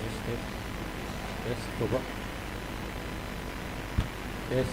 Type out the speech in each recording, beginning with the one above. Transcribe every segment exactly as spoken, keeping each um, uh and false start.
Tes, tes. Tes, coba. Tes.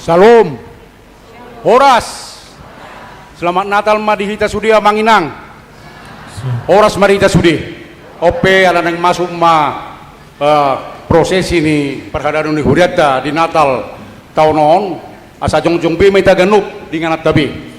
Syalom. Horas. Selamat Natal ma di hita sude, amang inang. Horas ma di hita sude. On pe ala naeng masuk ma, eh, prosesi ni parhalado ni hurianta di Natal taon on, asa jongjong be ma hita ganup di ingananta be.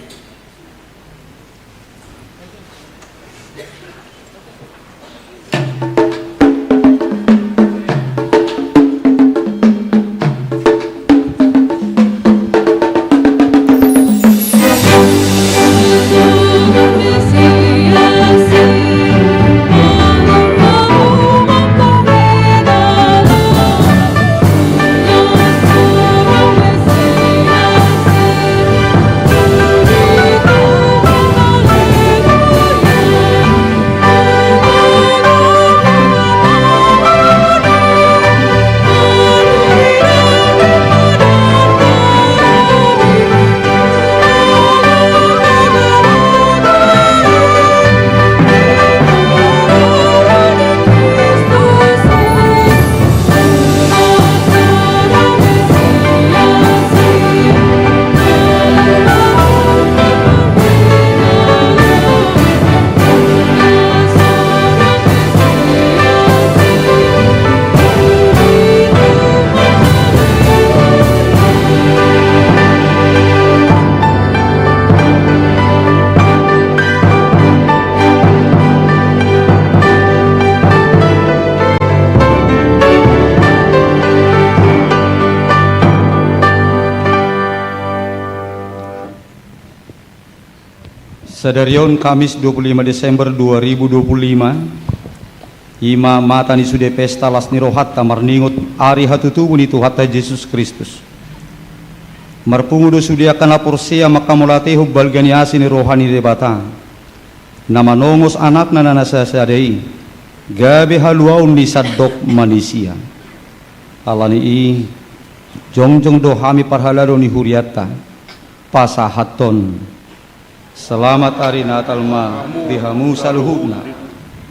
Sadari on Kamis dua puluh lima Desember dua ribu dua puluh lima, i ma mata ni sude pesta las ni rohanta marningot ari hatutubu ni Tuhanta Jesus Kristus. Marpungu do sude angka na porsea manghamauliatehon balga ni asi ni roha ni Debata, na manongos Anakna na sasada i, gabe haluaon ni sandok manisia. Ala ni i, jongjong do hami parhalado ni hurianta, pasahathon selamat ari Natal ma di hamu saluhutna,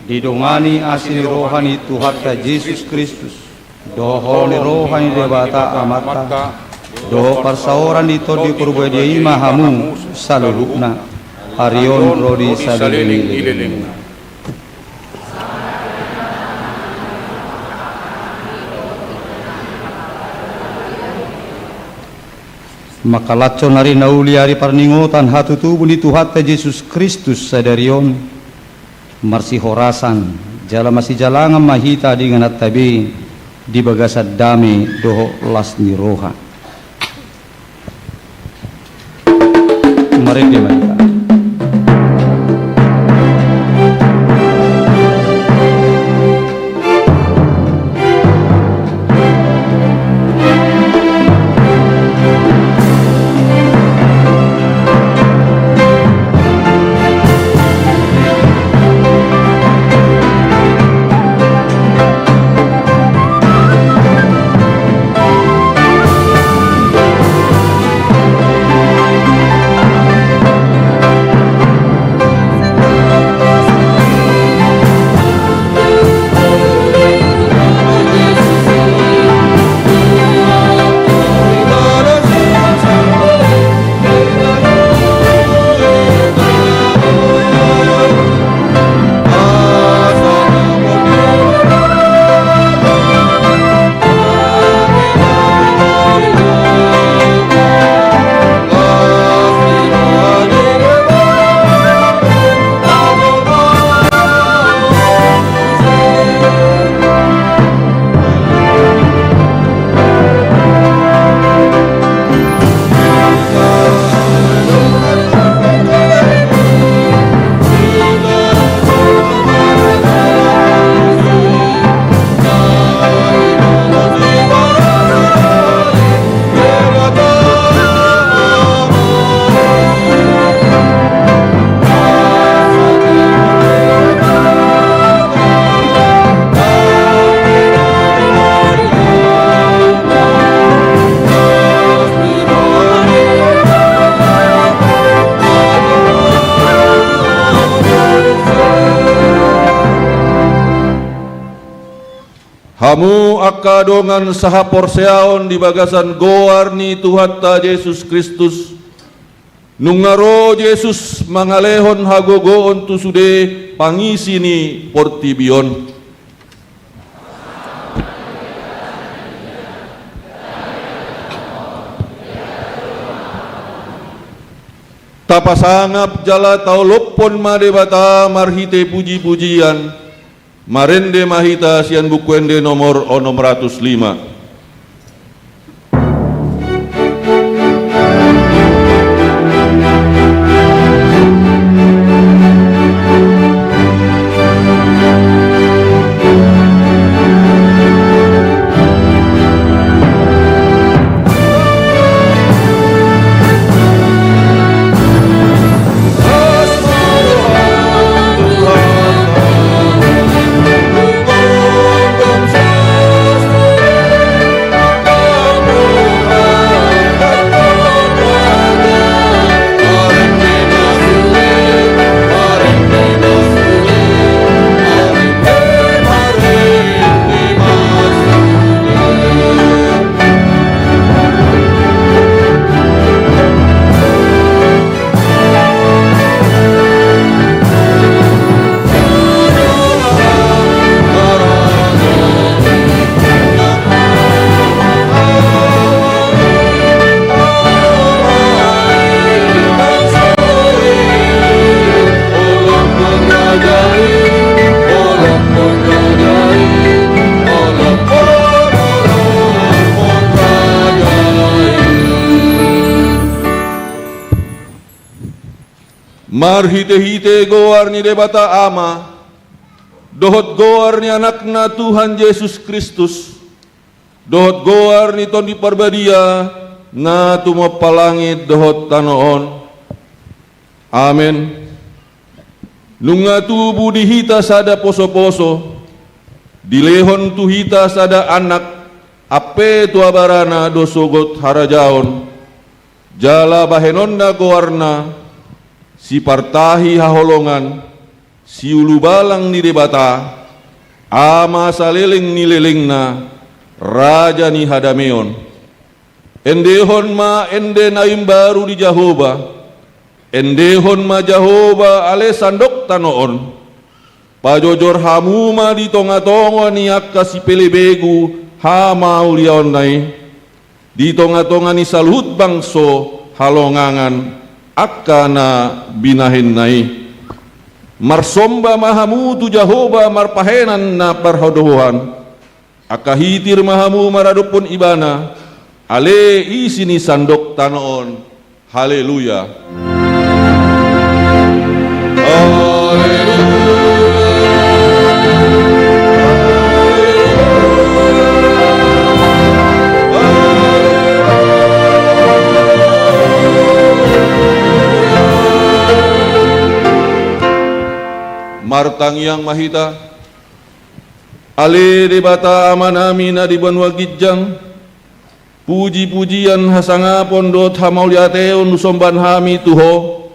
didongani asi ni roha ni Tuhanta Jesus Kristus, dohot holong ni roha ni Debata Amanta, dohot parsaoran ni Tondi Porbadia i ma hamu saluhutna, ari on ro di saleleng ni lelengna. Mangkalashon ari na uli, ari parningotan hatutubu ni Tuhanta Jesus Kristus sadari on, marsihorasan jala masijalangan ma hita di ingananta be di bagasan dame dohot las ni roha. Marende ma hita. Hamu angka dongan sahaporseaon di bagasan goar ni Tuhanta Jesus Kristus, nunga ro Jesus mangalehon hagogoon tu sude pangisi ni portibi on. Tapasangap jala taolophon ma Debata marhite pujipujian. Marende ma hita sian Buku Ende nomor onom ratus lima. Marhite-hite goar ni Debata Ama, dohot goar ni Anakna Tuhan Jesus Kristus, dohot goar ni Tondi Parbadia, na tumompa langit dohot tano on. Amen. Nunga tubu di hita sada poso-poso, dilehon tu hita sada Anak, ampe tu abarana do sogot harajaon, jala bahenonna goarna, Sipartahi haholongan, Siulubalang ni Debata, Ama saleleng ni lelengna, Raja ni hadameon. Endehon ma ende na imbaru di Jahowa, endehon ma Jahowa ale sandok tano on. Pajojor hamu ma di tonga-tonga ni angka sipelebegu hamauliaonna i, di tonga-tonga ni saluhut bangso halongangan angka na binahenna i. Marsomba ma hamu tu Jahowa marpahenan na parhadohoan. Angka hitir ma hamu maradophon Ibana, ale isi ni sandok tano on. Haleluya. Haleluya. Martangiang ma hita. Ale Debata Amanami na di banua ginjang, puji-pujian, hasangapon dohot hamauliateon husomba hami tu Ho,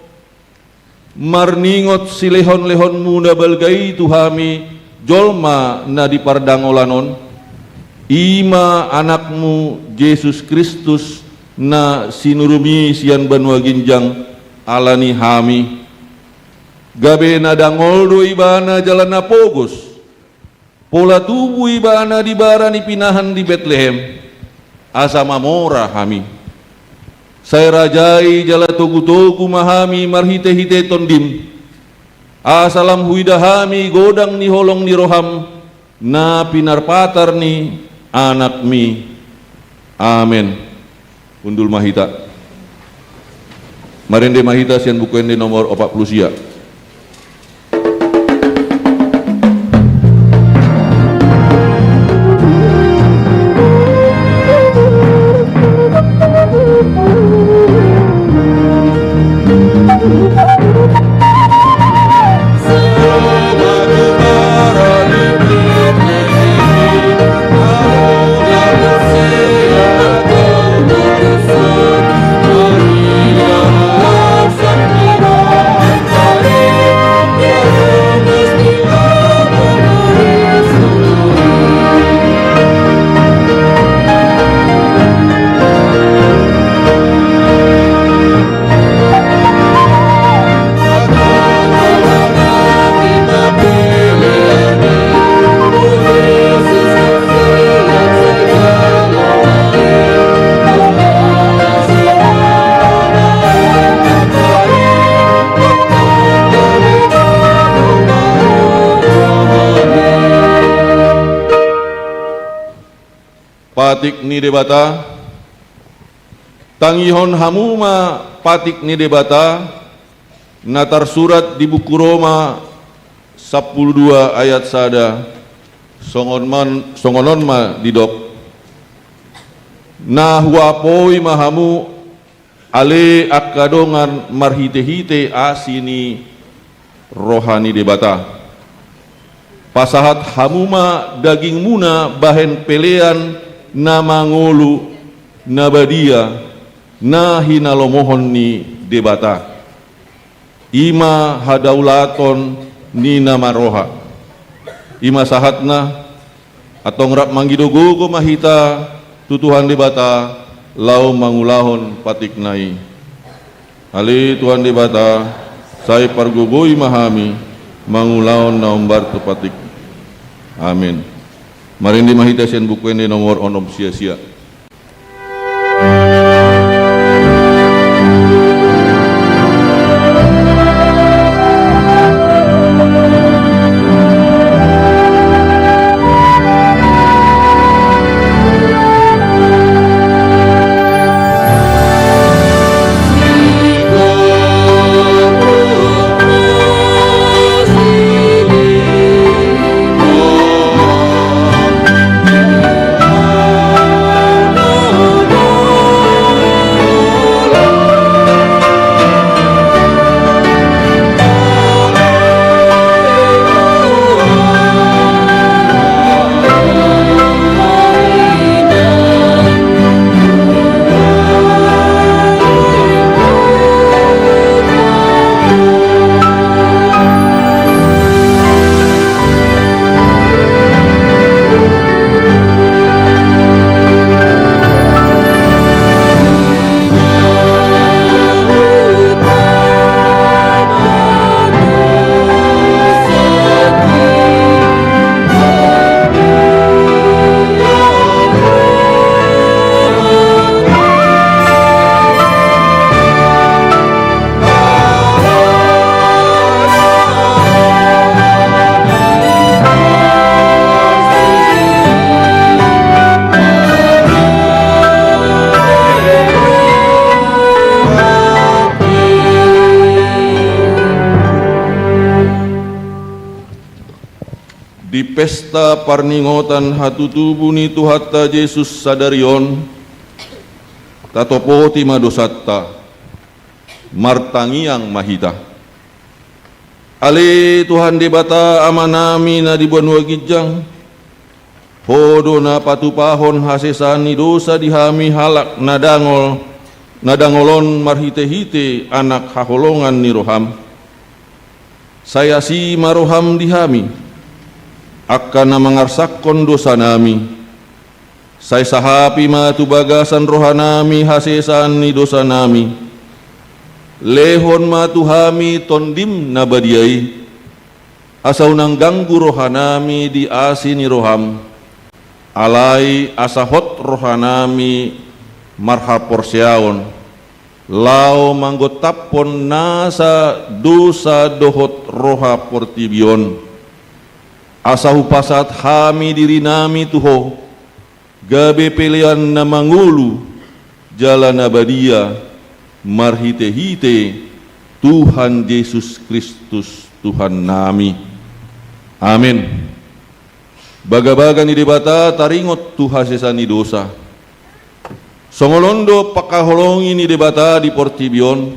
marningot silehon-lehonMu na balga i tu hami jolma na di pardangolan on, i ma AnakMu Jesus Kristus na sinurumi sian banua ginjang ala ni hami. Gabe na dangol do Ibana jala na pogos. Pola tubu Ibana di bara ni pinahan di Betlehem, asa mamora hami. Sai rajai jala togu-togu ma hami marhite-hite TondiM, asa lam huida hami godang ni holong ni rohaM na pinarpatar ni AnakMi. Amen. Hundul ma hita. Marende ma hita sian Buku Ende nomor opat pulu sia. Patik ni Debata. Tangihon hamu ma patik ni Debata, na tarsurat di Buku Roma sampulu dua ayat sada, songon man-, songon on ma didok: Na huapoi ma hamu, ale angka dongan, marhite-hite asi ni roha ni Debata. Pasahat hamu ma dagingmuna bahen pelean na mangolu, na badia, na hinalomohon ni Debata. I ma hadaulaton ni na marroha. I ma sahatna, antong rap mangido gogo ma hita tu Tuhan Debata, laho mangulahon patikna i. Ale Tuhan Debata, sai pargogoi ma hami mangulahon na hombar tu patik. Amen. Marende ma hita sian Buku Ende nomor onom sia sia. pesta parningotan hatutubu ni Tuhanta Jesus sadari on, tatopoti ma dosanta, martangiang ma hita. Ale Tuhan Debata Amanami na di banua ginjang, Ho do na patupahon hasesaan ni dosa di hami halak na dangol, na dangol on marhite-hite Anak haholongan ni roham. Sai asi ma roham di hami, angka na mangarsakhon dosanami. Sai sahapi ma tu bagasan rohanami hasesaan ni dosanami. Lehon ma tu hami Tondim na badia i, asa unang ganggu rohanami di asi ni roham, alai asa hot rohanami marhaporseaon, laho manggontaphon nasa dosa dohot roha portibi on. Asa hupasahat hami dirinami tu Ho, gabe pelean na mangolu jala na badia, marhite-hite Tuhan Jesus Kristus Tuhannami. Amen. Bagabaga ni Debata taringot tu hasesaan ni dosa. Songon on do pangkaholongi ni Debata di portibi on,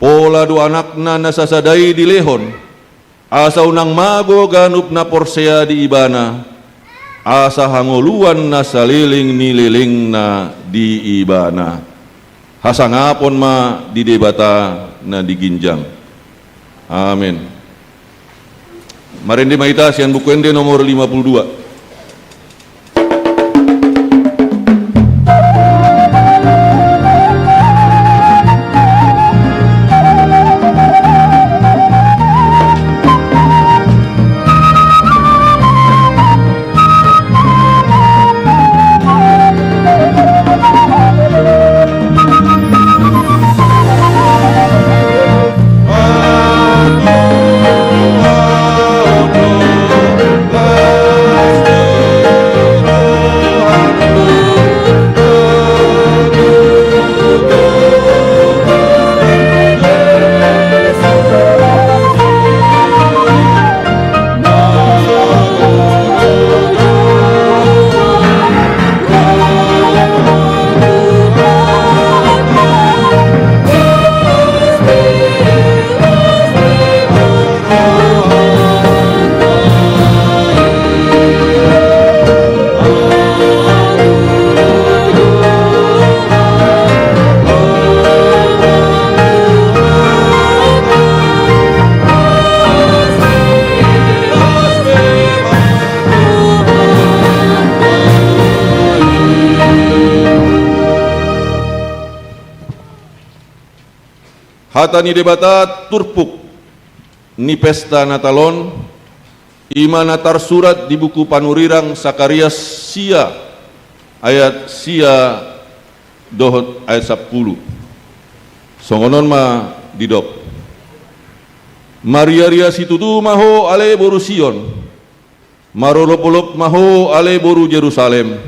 pola do Anakna na sasada i dilehon, asa unang mago ganup na porsea di Ibana, asa hangoluan na saleleng ni lelengna di Ibana. Hasangapon ma di Debata na di ginjang. Amen. Marende ma hita sian Buku Ende nomor lima puluh dua. Hata ni Debata turpuk ni pesta Natal on, i ma na tarsurat di buku panurirang Sakarias sia ayat sia dohot ayat sampulu. Songon on ma didok. Mariaria situtu ma ho ale boru Sion. Marolopolop ma ho ale boru Jerusalem.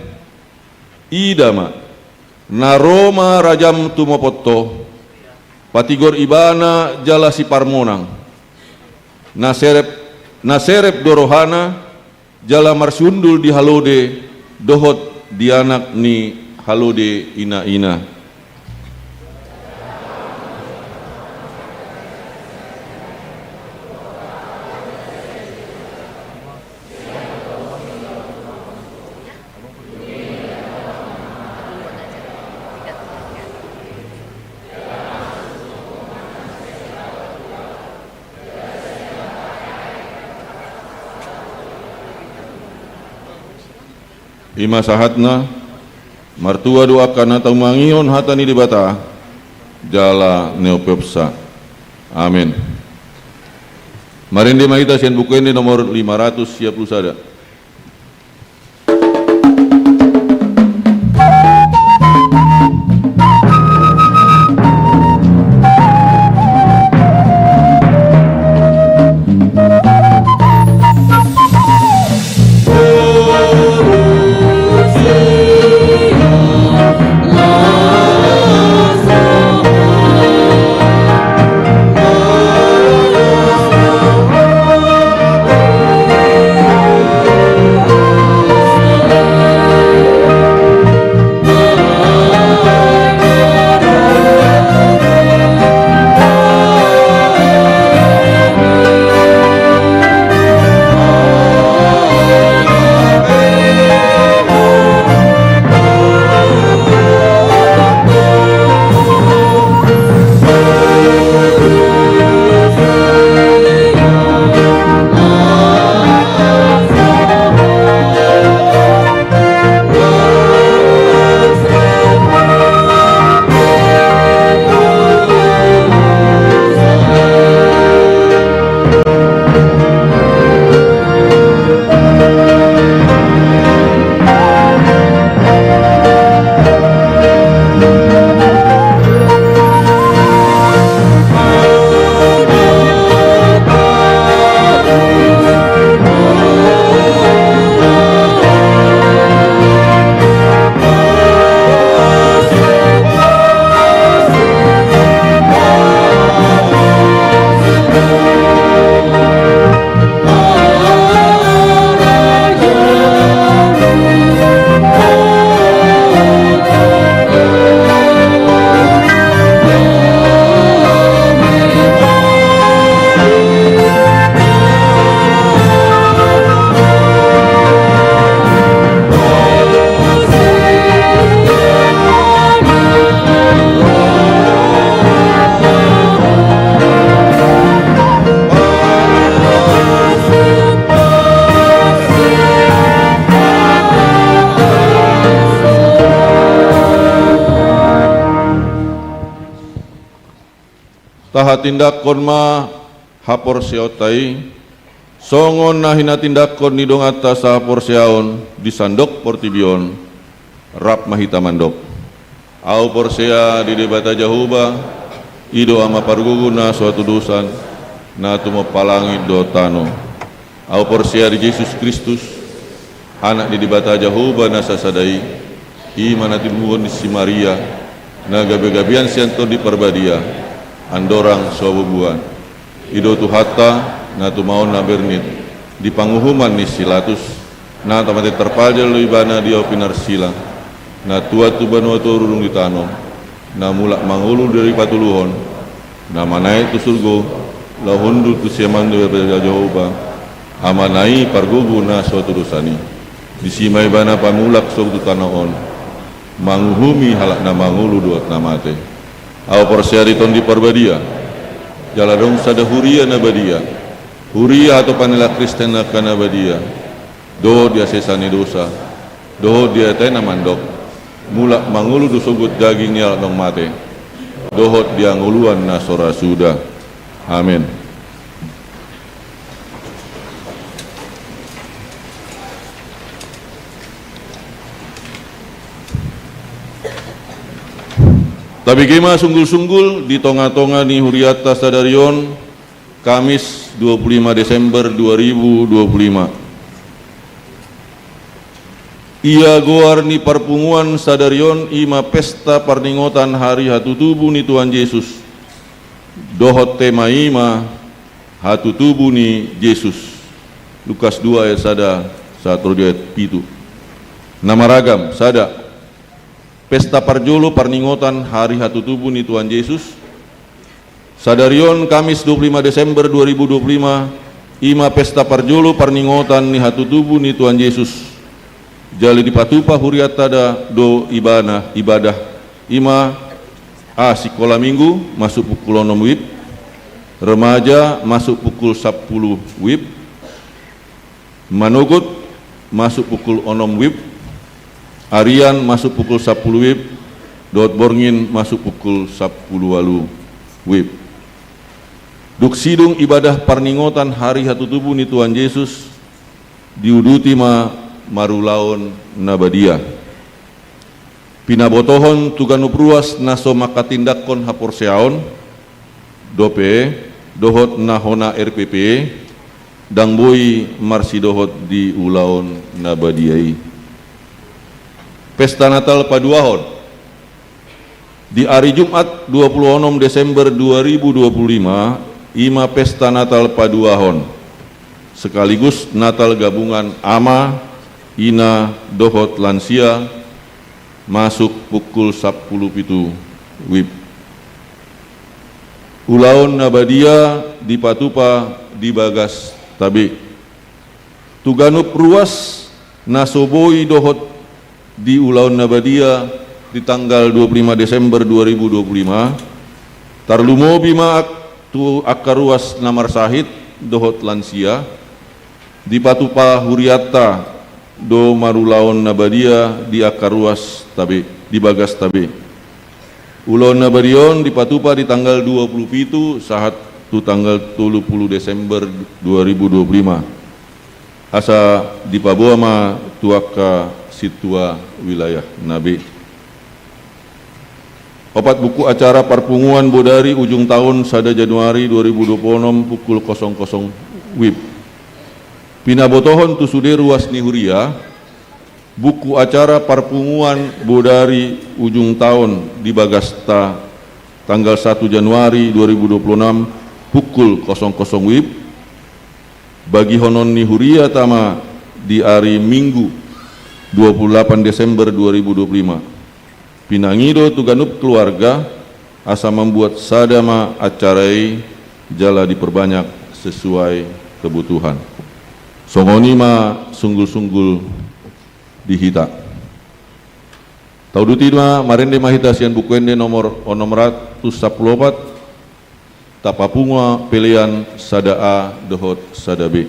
Ida ma, na ro ma rajam tumopot ho. Patigor ibana jala siparmonang. Na serep, na serep do rohana, jala marsiundul di halode, dohot di anak ni halode inaina. I ma sahatna, martua do angka na tumangihon hata ni Debata, jala neopneopsa. Amen. Marende ma hita sian Buku Ende nomor lima ratus sia pulu sada. Tahatindanghon ma haporseaonta i, songon na hinatindanghon ni donganta sahaporseaon di sandok portibi on, rap ma hita mandok. Ahu porsea di Debata Jahowa, i do Ama pargogo na so hatudosan, na tumompa langit dohot tano. Ahu porsea di Jesus Kristus, Anak ni Debata Jahowa na sasada i, i ma na tinumbuhon ni si Maria, na gabegabean sian Tondi Parbadia, andorang so habubuhan. I do Tuhanta, na tumaon na bernit di panguhuman ni si Pilatus, na tamate tarpajal do ibana di ahu pinarsila, na tuat tu banua toru dung di tano, na mulak mangolu di ari patoluhon, na manaek tu surgo, laho hundul tu siamun ni Debata Jahowa, Amana i pargogo na so hatudosan i. Disi ma ibana pamulak sogot tu tano on, manguhumi halak na mangolu dohot na mate. Ahu porsea di Tondi Parbadia, jala adong sada huria na badia, huria hatopan ni halak Kristen angka na badia, dohot di hasesaan ni dosa, dohot di hata na mandok, mulak mangolu do sogot daging ni halak naung mate, dohot di hangoluan na so ra suda. Amen. Tabege ma sunggulsunggul di tongatonga ni hurianta sadari on, Kamis dua puluh lima Desember dua ribu dua puluh lima. Ia goar ni parpunguan sadari on i ma pesta parningotan hari hatutubu ni Tuhan Jesus. Dohot tema i ma hatutubu ni Jesus. Lukas dua ayat sada sahat ro di ayat pitu. Na maragam, sada. Pesta parjolo parningotan hari hatutubu ni Tuhan Jesus. Sadari on Kamis dua puluh lima Desember dua ribu dua puluh lima, i ma pesta parjolo parningotan ni hatutubu ni Tuhan Jesus. Jala dipatupa hurianta da do ibana, ibadah, i ma, a, sikola minggu masuk pukul onom wib, remaja masuk pukul sampulu wib, manogot masuk pukul onom wib, arian masuk pukul sampulu wib, dohot borngin masuk pukul sampulu ualu wib. Dung sidung ibadah parningotan hari hatutubu ni Tuhan Jesus, diuduti ma marulaon na badia. Pinabotohon tu ganup ruas na so manghatindanghon haporseaon, dope, dohot na hona R P P, ndang boi marsidohot di ulaon na badia i. Pesta Natal paduahon. Di ari Jumat dua puluh onom Desember dua ribu dua puluh lima, i ma pesta Natal paduahon, sekaligus Natal gabungan ama, ina, dohot lansia, masuk pukul sampulu pitu wib. Ulaon na badia dipatupa di bagas tabe. Tu ganup ruas na so boi dohot di ulaon na badia di tanggal dua puluh lima Desember dua ribu dua puluh lima, tarlumobi ma ak-, tu angka ruas na marsahit dohot lansia, dipatupa hurianta do marulaon na badia di angka ruas tabe, di bagas tabe. Ulaon na badia on dipatupa di tanggal dua puluh pitu sahat tu tanggal tolu puluh Desember dua ribu dua puluh lima. Asa dipaboa ma tu angka sintua wilayah na be. Opat, buku acara parpunguan bodari ujung taon sada Januari dua ribu dua puluh onom pukul kosong kosong wib. Pinabotohon tu sude ruas ni huria, buku acara parpunguan bodari ujung taon di bagasta tanggal satu Januari dua ribu dua puluh enam pukul kosong kosong wib, bagihonon ni huriata ma di ari Minggu dua puluh delapan Desember dua ribu dua puluh lima. Pinangido tu ganup keluarga asa mambuat sada ma acara i jala diperbanyak sesuai kebutuhan. Songon i ma sunggul-sunggul di hita. Tauduti ma, marende ma hita sian Buku Ende nomor onom ratus sampulu opat, Tapapungu Pelean sada A dohot sada B.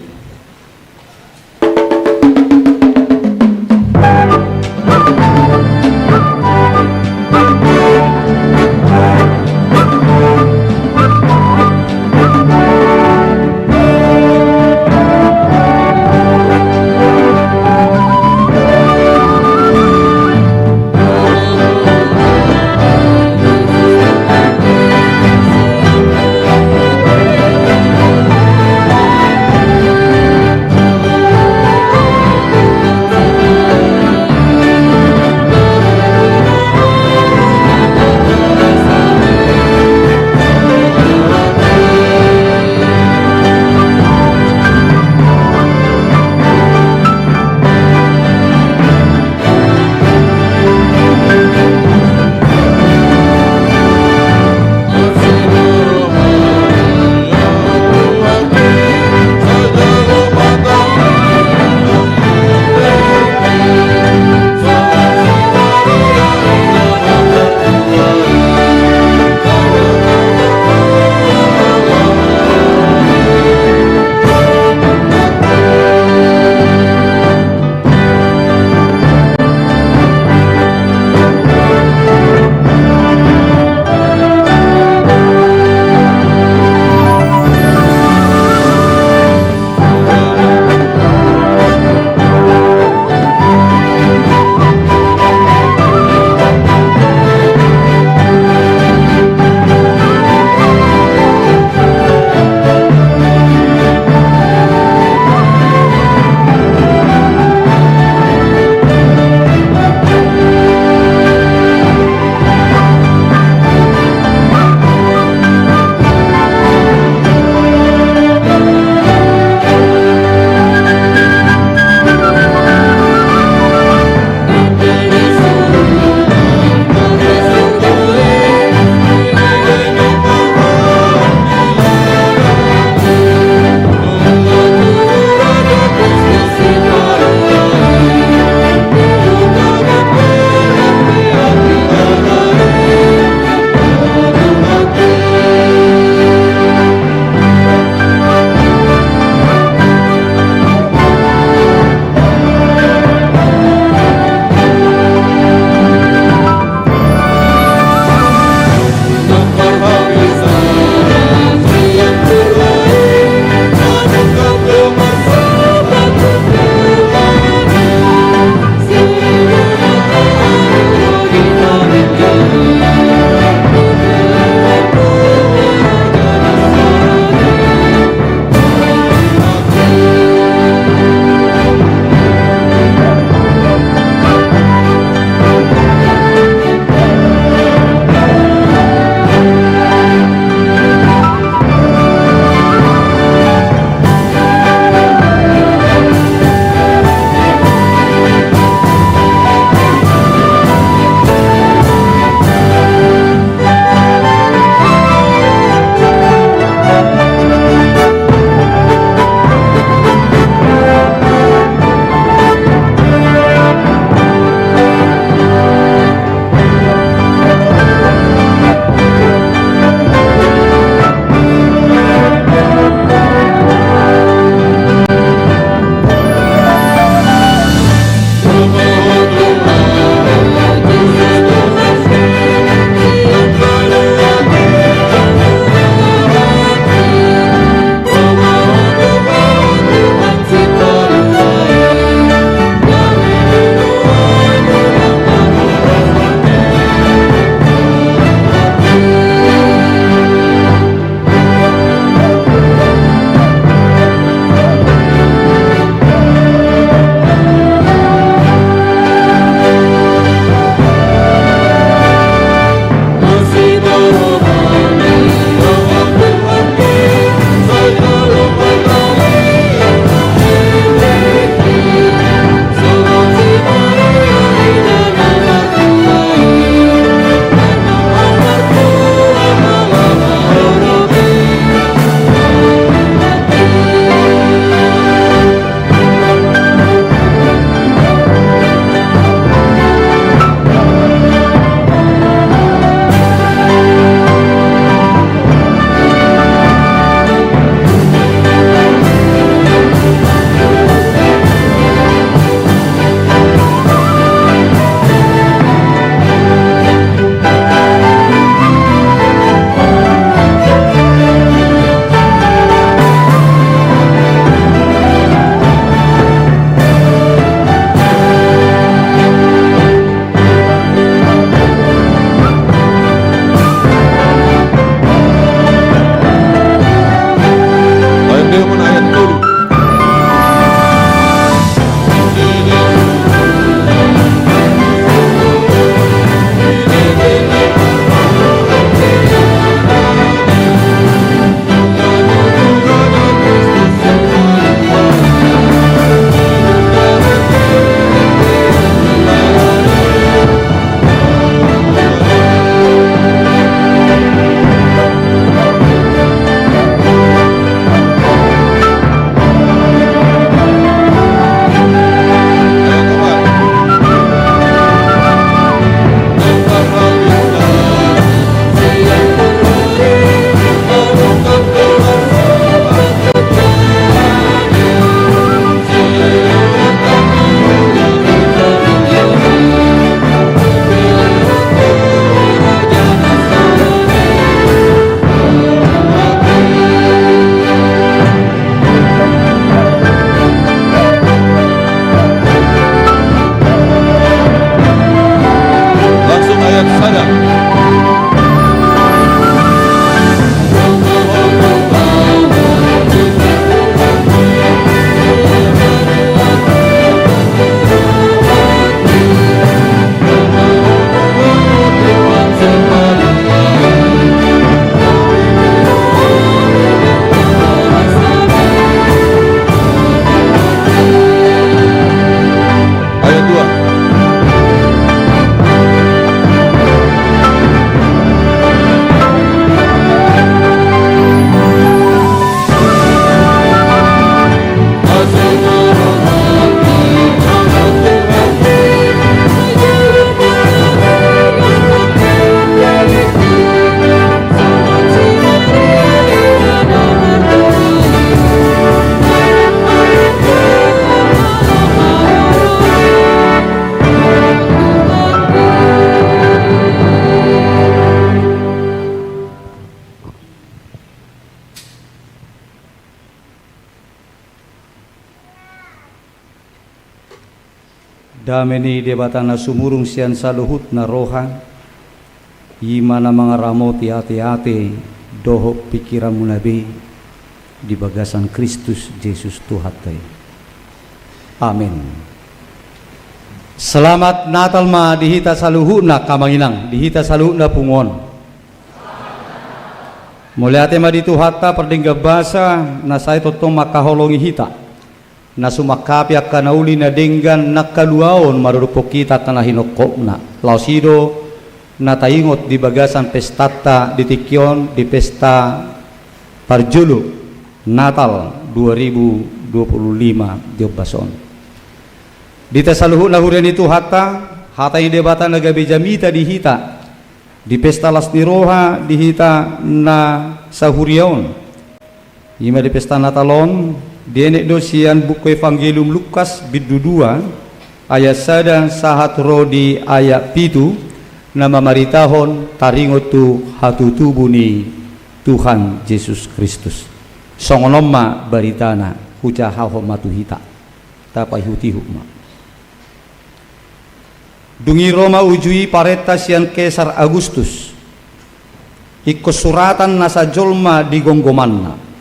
Dame ni Debata na sumurung sian saluhutna roha, i ma na mangaramoti ateate dohot pingkiranmuna be di bagasan Kristus Jesus Tuhanta i. Amen. Selamat Natal ma di hita saluhutna, amang inang, di hita saluhutna punguan. Mauliate ma di Tuhanta pardenggan basa, na sai tongtong mangkaholongi hita, na sumangkapi angka na uli na denggan nangkaluaon maradophon hita angka na hinongkopna. Laos i do na taingot di bagasan pestanta di tingki on, di pesta parjolo Natal dua ribu dua puluh lima di ombas on. Di hita saluhutna huria ni Tuhanta, hata ni Debata na gabe jamita di hita di pesta las ni roha di hita na sahuria on. I ma di pesta Natal on, dienet do sian buku Evangelium Lukas bindu dua, ayat sada sahat ro di ayat pitu, na mamaritahon taringot tu hatutubu ni Tuhan Jesus Kristus. Songon on ma baritana, hujahahon ma tu hita. Tapaihutihut ma. Dung i ro ma uju i parenta sian Kesar Agustus, ingkon suratan nasa jolma di gomgomanna.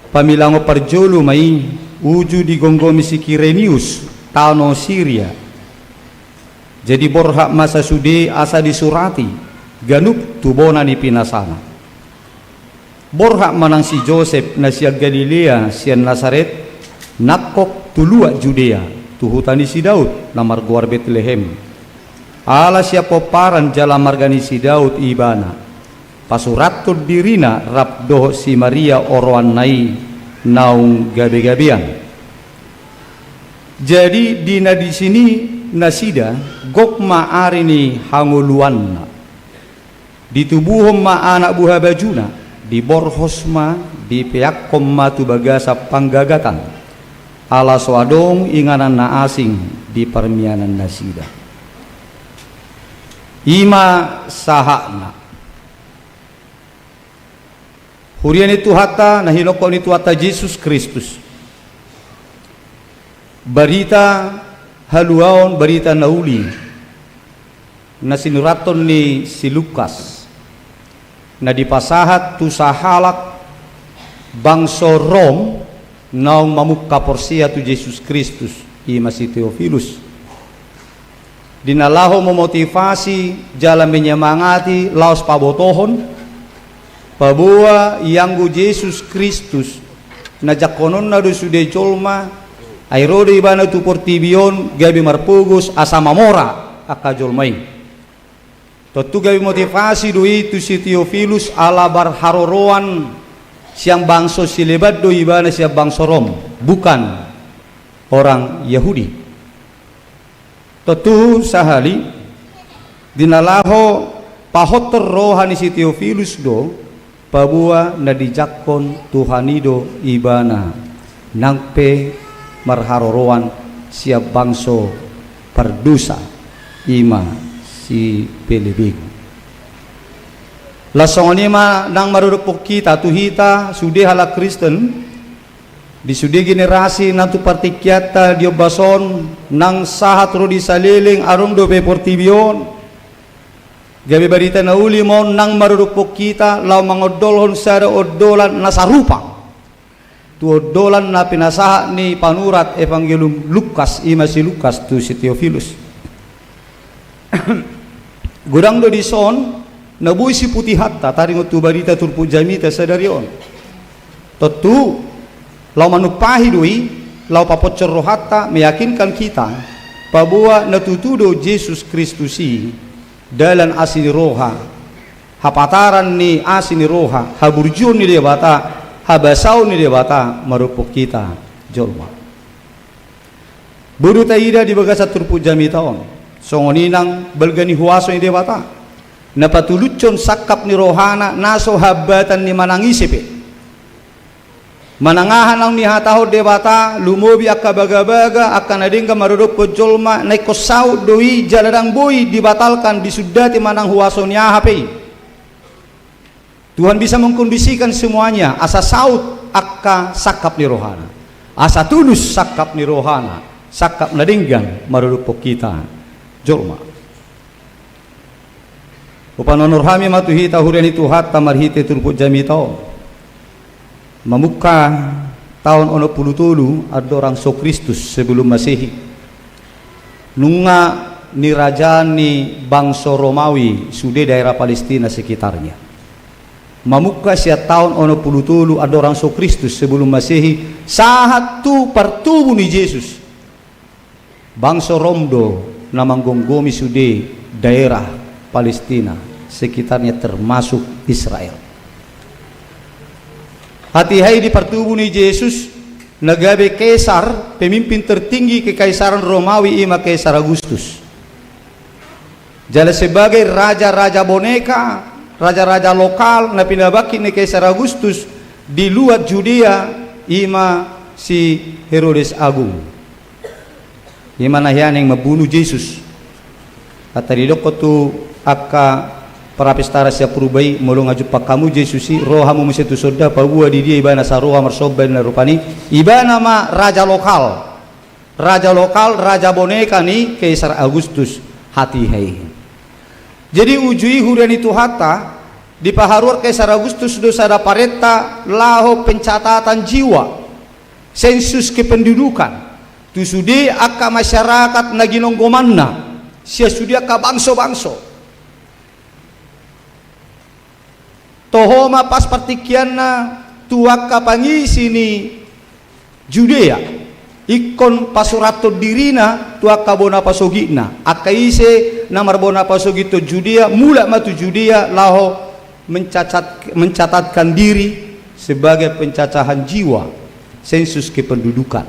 Pamilangon parjolo ma i, uju digomgomi si Kirenius, tano Siria. Jadi borhat ma sasude asa disurati ganup tu bona ni pinasana. Borhat ma nang si Josep na sian Galilea, sian Nasaret, nangkok tu luat Judea, tu huta ni si Daud, na margoar Betlehem. Ala sian pomparan jala marga ni si Daud ibana, pasurathon dirina rap dohot si Maria oroanna i naung gabegabean. Jadi di na disi ni nasida, gok ma ari ni hangoluanna. Ditubuhon ma anak buhabajuna, diborhos ma, dipeakhon ma tu bagasan panggagatan, ala so adong inganan na asing di parmianan nasida. I ma sahatna. Huria ni Tuhanta, na hinongkop ni Tuhanta Jesus Kristus. Barita haluaon, barita na uli, na sinurathon ni si Lukas, na dipasahat tu sahalak bangso Rom, naung mamungka porsea tu Jesus Kristus, i ma si Teofilus. Di na laho memotivasi jala menyemangati laos pabotohon, paboa ianggo Jesus Kristus, na jangkononna do sude jolma, ai ro do ibana tu portibi on gabe marpogos asa mamora angka jolma i. Tontu gabe motivasi do i tu si Teofilus ala marharoroan sian bangso sileban do ibana sian bangso Rom, bukan orang Yahudi. Tontu sahali, di na laho pahothon roha ni si Teofilus do, paboa na dijangkon Tuhan i do ibana, nang pe marharoroan sian bangso pardosa, i ma si pelebegu. Laos songon i ma nang maradophon hita, tu hita sude halak Kristen, di sude generasi nang tu partingkianta di ombas on, nang sahat ro di saleleng adong dope portibi on, gabe barita na uli ma on nang maradophon hita laho mangondolhon sada ondolan na sarupa tu ondolan na pinasahat ni panurat Evangelium Lukas, i ma si Lukas, tu si Teofilus. Godang do dison na boi siputihonta taringot tu barita turpuk jamita sadari on. Tontu laho manumpahi do i, laho paponcor rohanta, meyakinkan hita, paboa na tutu do Jesus Kristus i dalan asi ni roha, hapataran ni asi ni roha, haburjuon ni Debata, habasaon ni Debata maradophon hita jolma. Boi do taida di bagasan turpuk jamita on, songon i nang balga ni huaso ni Debata, na patulushon sangkap ni rohana na so hambatan ni manang ise pe. Manang aha naung nihatahon Debata, lumobi angka bagabaga, angka na denggan maradophon jolma, na ingkon saut do i jala ndang boi dibatalkan, disundati manang huaso ni aha pe i. Tuhan bisa mengkondisikan semuanya, asa saut angka sangkap ni rohana, asa tulus sangkap ni rohana, sangkap na denggan maradophon hita jolma. Hupanuhor hami ma tu hita huria ni Tuhanta marhite turpuk jamita on. Mamungka taon onom pulu tolu andorang so Kristus sebelum Masehi, nunga nirajaan ni bangso Romawi sude daerah Palestina sekitarnya. Mamungka sian taon onom pulu tolu andorang so Kristus sebelum Masehi, sahat tu partubu ni Jesus, bangso Rom do na manggomgomi sude daerah Palestina sekitarnya, termasuk Israel. Hatiha i di partubu ni Jesus, na gabe kaisar, pemimpin tertinggi kekaisaran Romawi, i ma Kaisar Agustus. Jala sebagai raja-raja boneka, raja-raja lokal na pinabangkit ni Kaisar Agustus di luat Judea, i ma si Herodes Agung. I ma na hian naeng mambunu Jesus. Hata didokkon tu angka parapestara sian purba i, molo nga jumpang hamu Jesus i, ro hamu muse tu sonda, paboa di dia ibana saroha marsomba, ninna rupani. Ibana ma raja lokal. Raja lokal, raja boneka ni Kaisar Agustus hatiha i. Jadi uju i huria ni Tuhanta, dipaharuar Kaisar Agustus do sada parenta laho pencatatan jiwa, sensus kependudukan, tu sude angka masyarakat na ginonggomanna, sian sude angka bangso-bangso. Toho ma pas partingkianna tu angka pangisi ni Judea, ingkon pasurathon dirina tu angka bona pasogitna. Angka ise na marbona pasogit tu Judea, mulak ma tu Judea laho mencacat-, mencatatkan diri sebagai pencacahan jiwa, sensus kependudukan.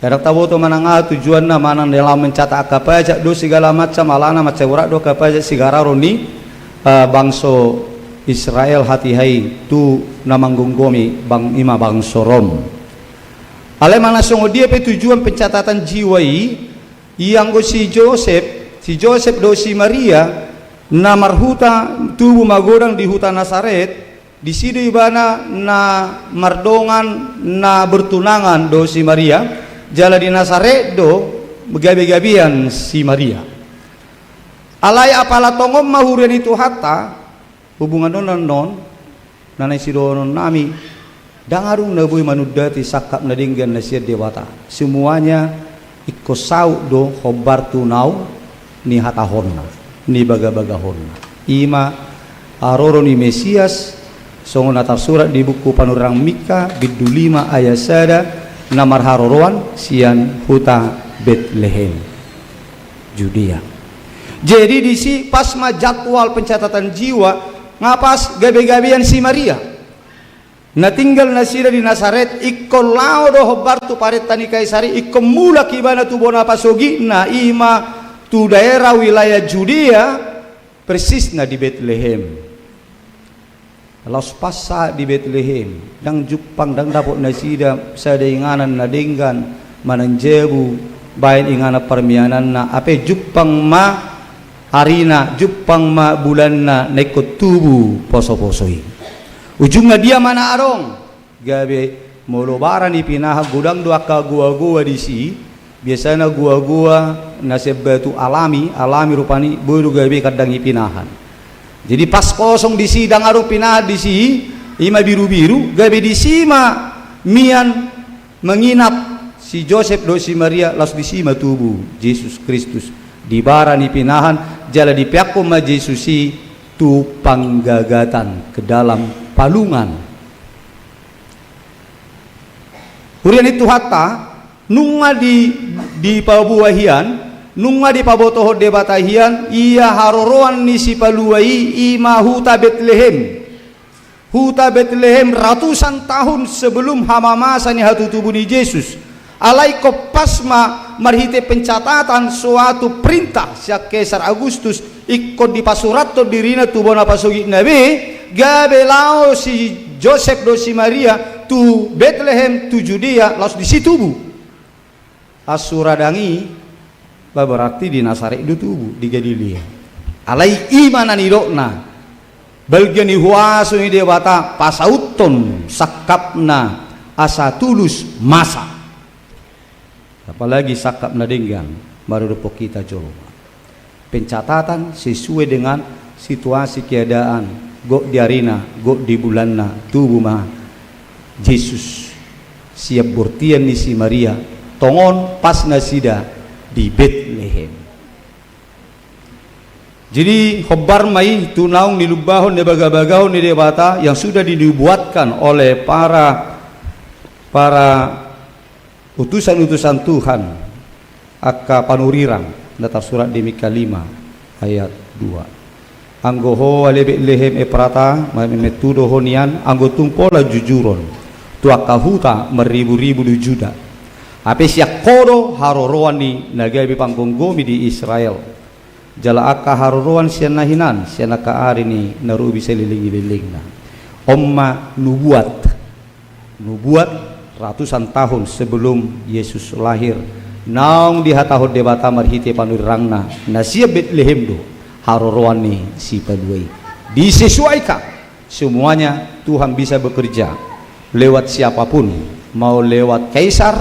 Ndang taboto manang aha tujuanna, manang dalam mencatat angka pajak do segala macam, alana mansai borat do angka pajak sigararon ni, eh, bangso Israel hatiha i tu na manggomgomi bang-, i ma bangso Rom. Alai manang songon dia pe tujuan pencatatan jiwa i, ianggo si Josep, si Josep dohot si Maria, na marhuta, tubu magodang di huta Nasaret, disi do ibana na mardongan, na bertunangan dohot si Maria, jala di Nasaret do gabe-gabean si Maria. Alai apala tongon ma huria ni Tuhanta, hubungan on annon, na naeng sidohononnami, ndang adong na boi manundati sangkap na denggan na sian Debata. Semuanya ingkon saut do hombar tu naung nihatahonna, nibagabagahonna. I ma haroro ni Mesias, songon na tarsurat di buku Panurirang Mika, bindu lima ayat sada, na marharoroan sian huta Betlehem, Judea. Jadi disi pas ma jadwal pencatatan jiwa, nga pas gabe-gabean si Maria. Na tinggal nasida di Nasaret, ingkon laho do hombar tu parenta ni Kaisar i, ingkon mulak ibana tu bona pasogitna, i ma tu daerah wilayah Judea, persisna di Betlehem. Laos pas sahat di Betlehem, ndang jumpang, ndang dapot nasida sada inganan na denggan, manang jabu, baen inganan parmiananna, hape jumpang ma arina, jumpang ma bulanna na ingkon tubu poso-poso i. Ujungna dia ma na adong? Gabe molo bara ni pinahan, godang do angka goa-goa disi, biasana goa-goa na sian batu alami, alami rupani, boi do gabe kandang ni pinahan. Jadi pas kosong disi, ndang adong pinahan disi, i ma biru-biru, gabe disi ma mian menginap si Josep dohot si Maria, laos disi ma tubu Jesus Kristus. Di bara ni pinahan, jala dipeakhon ma Jesus i tu panggagatan, ke dalam palungan. Huria ni Tuhanta, nunga di, dipaboa hian, nunga dipabotohon Debata hian, ia haroroan ni Sipalua i, i ma huta Betlehem. Huta Betlehem ratusan tahun sebelum hamamasa ni hatutubu ni Jesus. Alai ingkon pas ma marhite pencatatan suatu perintah sian Kaisar Agustus, ingkon dipasurathon dirina tu bona pasogitna be, gabe laho si Josep dohot si Maria tu Betlehem, tu Judea, laos disi tubu. Ansu radang i, ba, berarti di Nasaret do tubu, di Galilea. Alai i ma na nidokna, balga ni huaso ni Debata pasauthon sangkapna asa tulus masa. Apalagi sangkap na denggan maradophon hita jolo. Pencatatan sesuai dengan situasi keadaan, gok di arina, gok di bulanna, tubu ma Jesus sian bortian ni si Maria, tongon pas nasida di Betlehem. Jadi, hombar ma i tu naung nilumbahon, nibagabagahon ni Debata yang sudah dinubuatkan oleh para, para utusan-utusan Tuhan, angka panurirang, na tarsurat di Mikha lima ayat dua. Anggo ho ale Betlehem Efrata, ma-, mementu do ho nian, anggo tung pola jujuron tu angka huta marribu-ribu di Juda. Hape sian ho do haroroan ni na gabe panggomgomi di Israel. Jala angka haroroan sian na hinan, sian angka ari ni na robi saleleng ni lelengna. On ma nubuat. Nubuat ratusan tahun sebelum Yesus lahir, naung dihatahon Debata marhite panurirangna, na sian Betlehem do haroroan ni Sipalua i. Disesuaikan, semuanya Tuhan bisa bekerja lewat siapapun, mau lewat kaisar,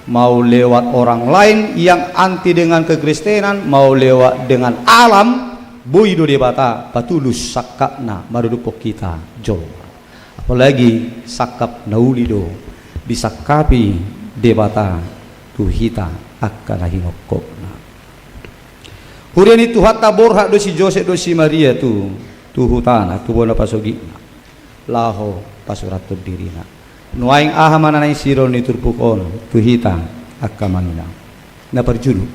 mau lewat orang lain yang anti dengan kekristenan, mau lewat dengan alam, boi do Debata patulus sangkapna maradophon hita jolo. Apalagi sangkap na uli do disangkapi Debata tu hita angka na hinongkopna. Huria ni Tuhanta, borhat do si Josep dohot si Maria tu, tu hutana, tu bona pasogitna, laho pasurathon dirina. Nuaeng aha ma na naeng sidohonon ni turpuk on tu hita angka amang inang? Na parjolo,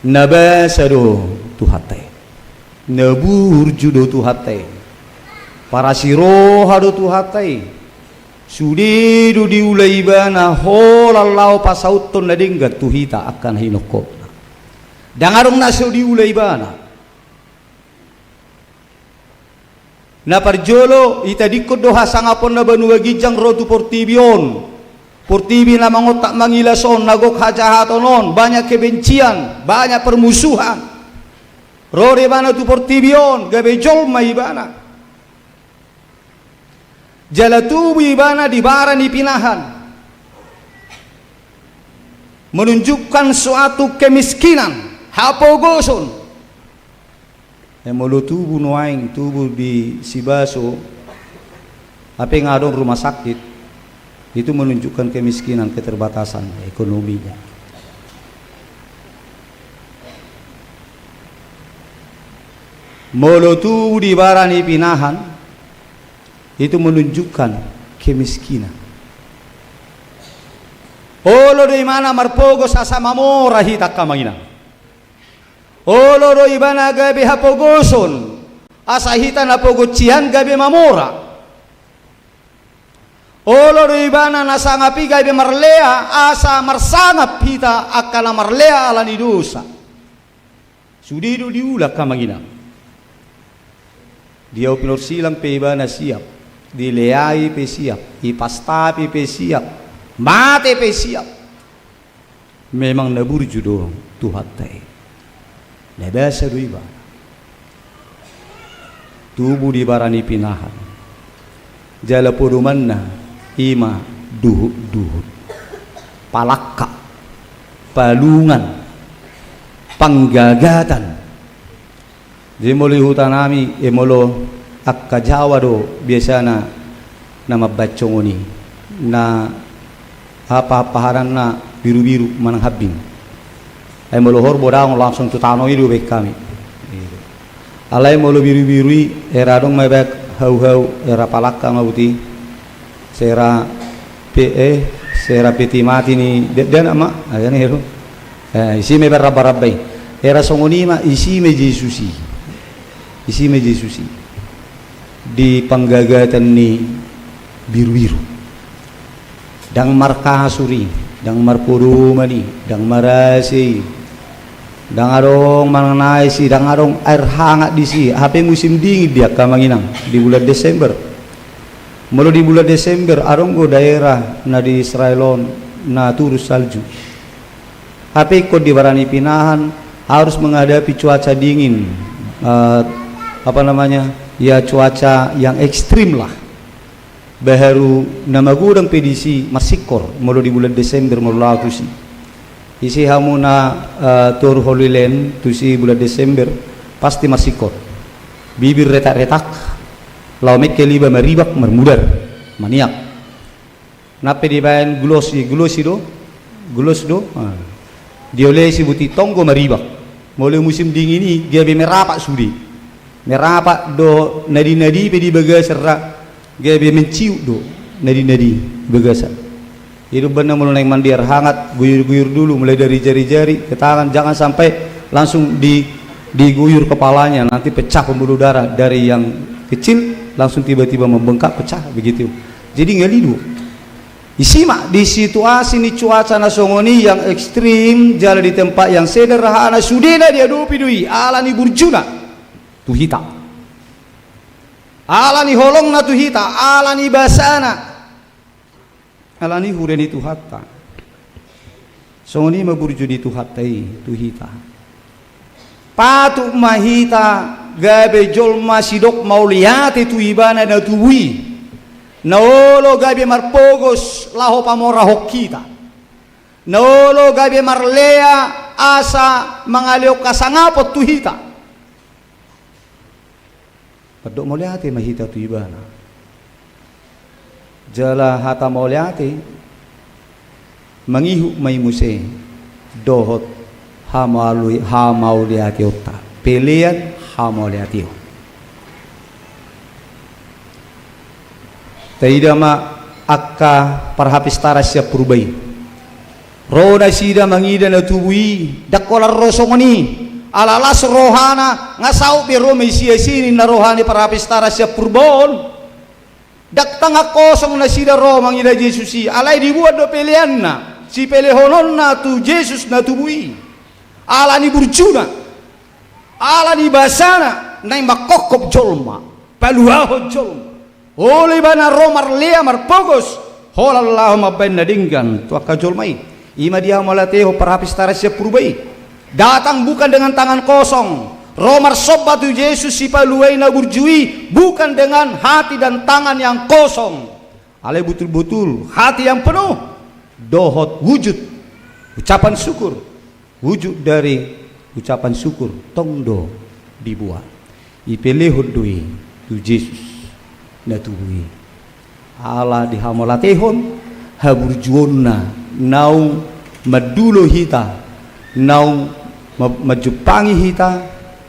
na basa do Tuhanta i. Na burju do Tuhanta i. Parasi roha do Tuhanta i. Sude do diula Ibana holan laho pasauthon na denggan tu hita angka na hinongkopna. Ndang adong na so diula Ibana. Na parjolo, itadingkon do hasangaponna banua ginjang ro tu portibi on. Portibi na mangontak mangilas on, na gok hajahaton on, banyak kebencian, banyak permusuhan. Ro do Ibana tu portibi on, gabe jolma Ibana. Jala tubu Ibana di bara ni pinahan, menunjukkan suatu kemiskinan, hapogoson. E, molo tubu nuaeng, tubu di sibaso, hape nga adong rumah sakit, itu menunjukkan kemiskinan, keterbatasan ekonominya. Molo tubu di bara ni pinahan, itu menunjukkan kemiskinan. Olo do Ibana marpogos asa mamora hita angka amang inang. Olo do Ibana gabe hapogoson, asa hita na pogonsian gabe mamora. Olo do Ibana na sangap i gabe marlea, asa marsangap hita angka na marlea ala ni dosa. Sude do diula angka amang inang. Diau pinorsilang pe Ibana siap, dileai pe siap, dipastapi pe siap, mate pe siap. Memang na burju do Tuhanta i. Na basa do Ibana. Tubu di bara ni pinahan. Jala podomanna i ma duhut-duhut, palangka, palungan, panggagatan. Jadi molo di huta nami, e, molo angka Jawa do biasana na mambahen songon i, na apa, paharanna birubiru manang hambing. Ai molo horbo daong langsung tu tano i do bahen hami. Alai molo birubiru i, era adong ma bahen hauhau, era palangka ma buti. Sera pe, eh, sera peti mati ni dakdanak ma, ai kan i do. Eh, isi ma bahen rambaramba i. Era songon i ma, isi ma Jesus i. Isi ma Jesus i. Di panggagatan ni birubiru. Ndang markasur i, ndang marpodoman i, ndang marase i, ndang adong manang na ais i, ndang adong air hangat disi, hape musim dingin di angka amang inang, di bulan Desember. Molo di bulan Desember, adong do daerah na di Israel on, na turun salju. Hape ingkon di bara ni pinahan, harus menghadapi cuaca dingin, eh, apa namanya, ya, cuaca yang ekstrim lah. Baharu na magodang pe disi marsingkor, molo di bulan Desember, molo laho tusi. Ise hamu na, eh, toru Holy Land tusi bulan Desember, pasti marsingkor. Bibir retak-retak, laho mengkel iba maribak, marmudar, maniak. Nang pe dibaen gulos i, gulos i do, gulos do. Ah. Diolesi buti tonggo maribak. Molo musim dingin i, gabe merapak sude. Merapak do nadi-nadi pe di bagasan ra, gabe menciut do nadi-nadi di bagasan. Jadi umbahen na molo naeng mandi air hangat, guyur-guyur dulu, mulai dari jari-jari ke tangan, jangan sampai langsung di, diguyur kepalanya, nanti pecah pembuluh darah dari yang kecil, langsung tiba-tiba membengkak, pecah, begitu. Jadi ngali do. Isi ma, di situasi ni cuaca na songon i yang ekstrim, jala di tempat yang sederhana, sudena diadopi do i, ala ni burjuna tu hita. Ala ni holongna tu hita, ala ni basana. Ala ni huria ni Tuhanta. Songon i ma burju ni Tuhanta i tu hita. Patut ma hita gabe jolma sidok mauliate tu Ibana na tubu i. Na olo gabe marpogos laho pamorahon hita. Na olo gabe marlea asa mangalehon hasangapon tu hita. Mandok mauliate ma hita tu Ibana. Jala hata mauliate mangihut ma i muse dohot hamauli-, hamauliateonta. Pelean hamauliateon. Taida ma angka parhapistaran sian Purba i. Ro nasida mangida na tubu i, ndang holan ro songon i, ala las rohana, nga saut be ro ma i sian i ninna roha ni parhapistaran sian Purba on. Ndang tangan kosong nasida ro mangida Jesus i, alai dibuat do peleanna, sipelehononna tu Jesus na tubu i. Ala ni burjuna, ala ni basana, naeng mangkophop jolma, paluahon jolma. Olo ibana ro marlea marpogos, holan laho mambaen na denggan tu angka jolma i. I ma dihamauliatehon parhapistaran sian Purba i. Datang bukan dengan tangan kosong. Ro marsomba tu Jesus sipalua i na burju i, bukan dengan hati dan tangan yang kosong. Alai butul-butul hati yang penuh. Dohot wujud ucapan syukur. Wujud dari ucapan syukur tong do dibuat. Ipelehon do i tu Jesus na tubu i. Ala dihamauliatehon haburjuonna naung mandulo hita, naung ma-, manjumpangi hita,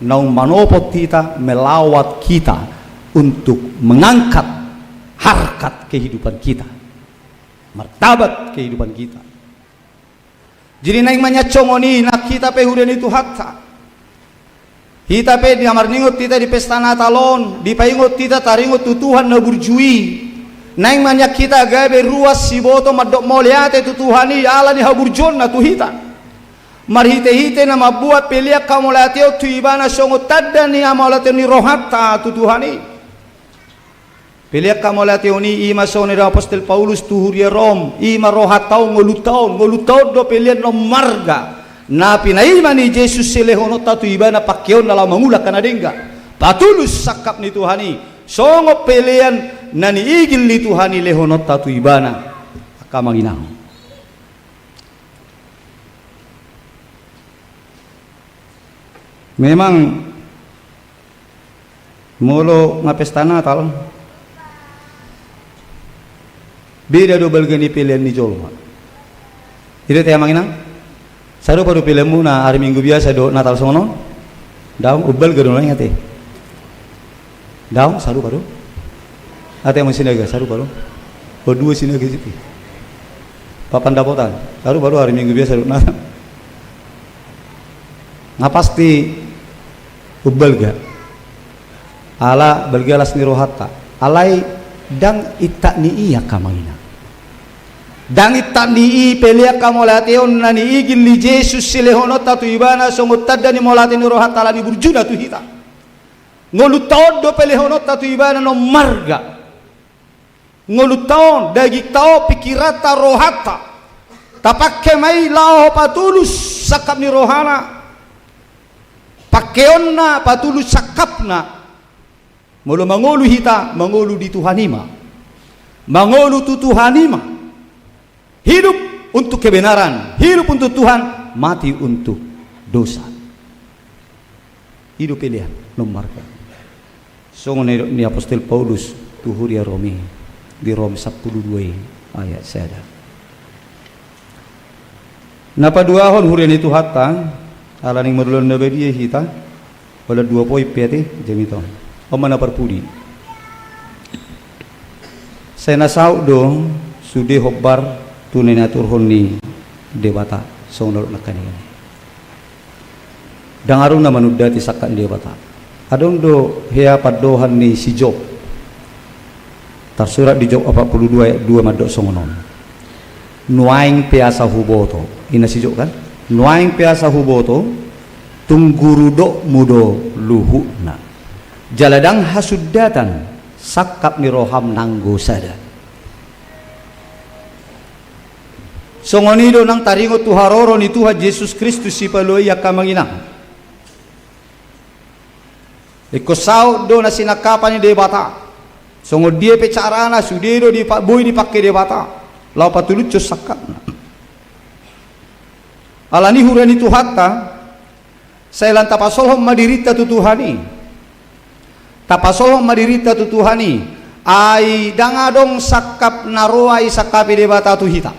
naung manopot hita, melawat hita untuk mengangkat harkat kehidupan kita, martabat kehidupan kita. Jadi naeng ma nian songon i nang hita pe huria ni Tuhanta. Hita pe na marningot hita di pesta Natal on, dipaingot hita taringot tu Tuhan na burju i. Naeng ma nian hita gabe ruas siboto mandok mauliate tu Tuhan i ala ni haburjuonna tu hita. Marhite-hite na mambuat pelean hamauliateon tu Ibana songon tanda ni hamauliateon ni rohanta tu Tuhan i. Pelean hamauliateon i, i ma songon na nidok apostel Paulus tu huria Rom, i ma rohanta on, ngolunta on, ngolunta on do pelean na ummarga. Na pinaima ni Jesus silehononta tu Ibana, pangkeonna laho mangula angka na denggan. Patulus sangkap ni Tuhan i, songon pelean na niigil ni Tuhan i lehononta tu Ibana. Angka amang inang. Memang molo nga pesta Natal, beda do balga ni pelean ni jolma. I do ate amang inang? Sarupa do peleanmuna ari Minggu biasa dohot Natal songon on? Daong, umbalga do nuaeng ate. Daong, sarupa do. Ate amang Sinaga, sarupa do. O dua Sinaga siti. Papandapotan, sarupa do ari Minggu biasa dohot Natal. Nga pasti umbalga. Ala balga las ni rohanta. Alai ndang intak ni i angka amang inang. Ndang intak ni i pelean hamauliateon na niigil ni Jesus silehononta tu Ibana songon tanda ni mauliate ni rohanta ala ni burjuna tu hita. Ngolunta on do pelehononta tu Ibana na ummarga. Ngolunta on, dagingta on, pingkiranta, rohanta. Tapangke ma i laho patulus sangkap ni rohana. Pangkeonna patulus sangkapna. Molo mangolu hita, mangolu di Tuhan i ma. Mangolu tu Tuhan i ma. Hidup untuk kebenaran, hidup untuk Tuhan, mati untuk dosa. I do pelean na ummarga. Songon na nidok ni apostel Paulus tu huria Rom i, di Rom sampulu dua i ayat sada. Na paduahon huria ni Tuhanta, ala naeng marulaon na badia hita, holan dua poin pe ate jamita on. On ma na parpudi. Sai na saut do sude hombar tu na niaturhon ni Debata, songon na nidok nangkaning i. Ndang adong na manundati sangkap ni Debata. Adong do hea pandohan ni si Job. Tarsurat di Job opat pulu dua ayat dua mandok songon on. Nuaeng pe asa huboto. Inna si Job kan? Nuaeng pe asa huboto, tung gurudokmu do luhutna. Jala ndang hasundatan sangkap ni roham nanggo sada. Songon i do nang taringot tu haroro ni Tuhan Jesus Kristus Sipalua i angka amang inang. Ingkon saut do na sinangkapan ni Debata. Songon dia pe carana sude do dipa-, boi dipangke Debata. Laho patulushon sangkapna. Ala ni huria ni Tuhanta, sai lan tapasolhot ma dirinta tu Tuhan i. Tapasolhot ma dirinta tu Tuhan i. Ai ndang adong sangkap na roa i sangkapi Debata tu hita.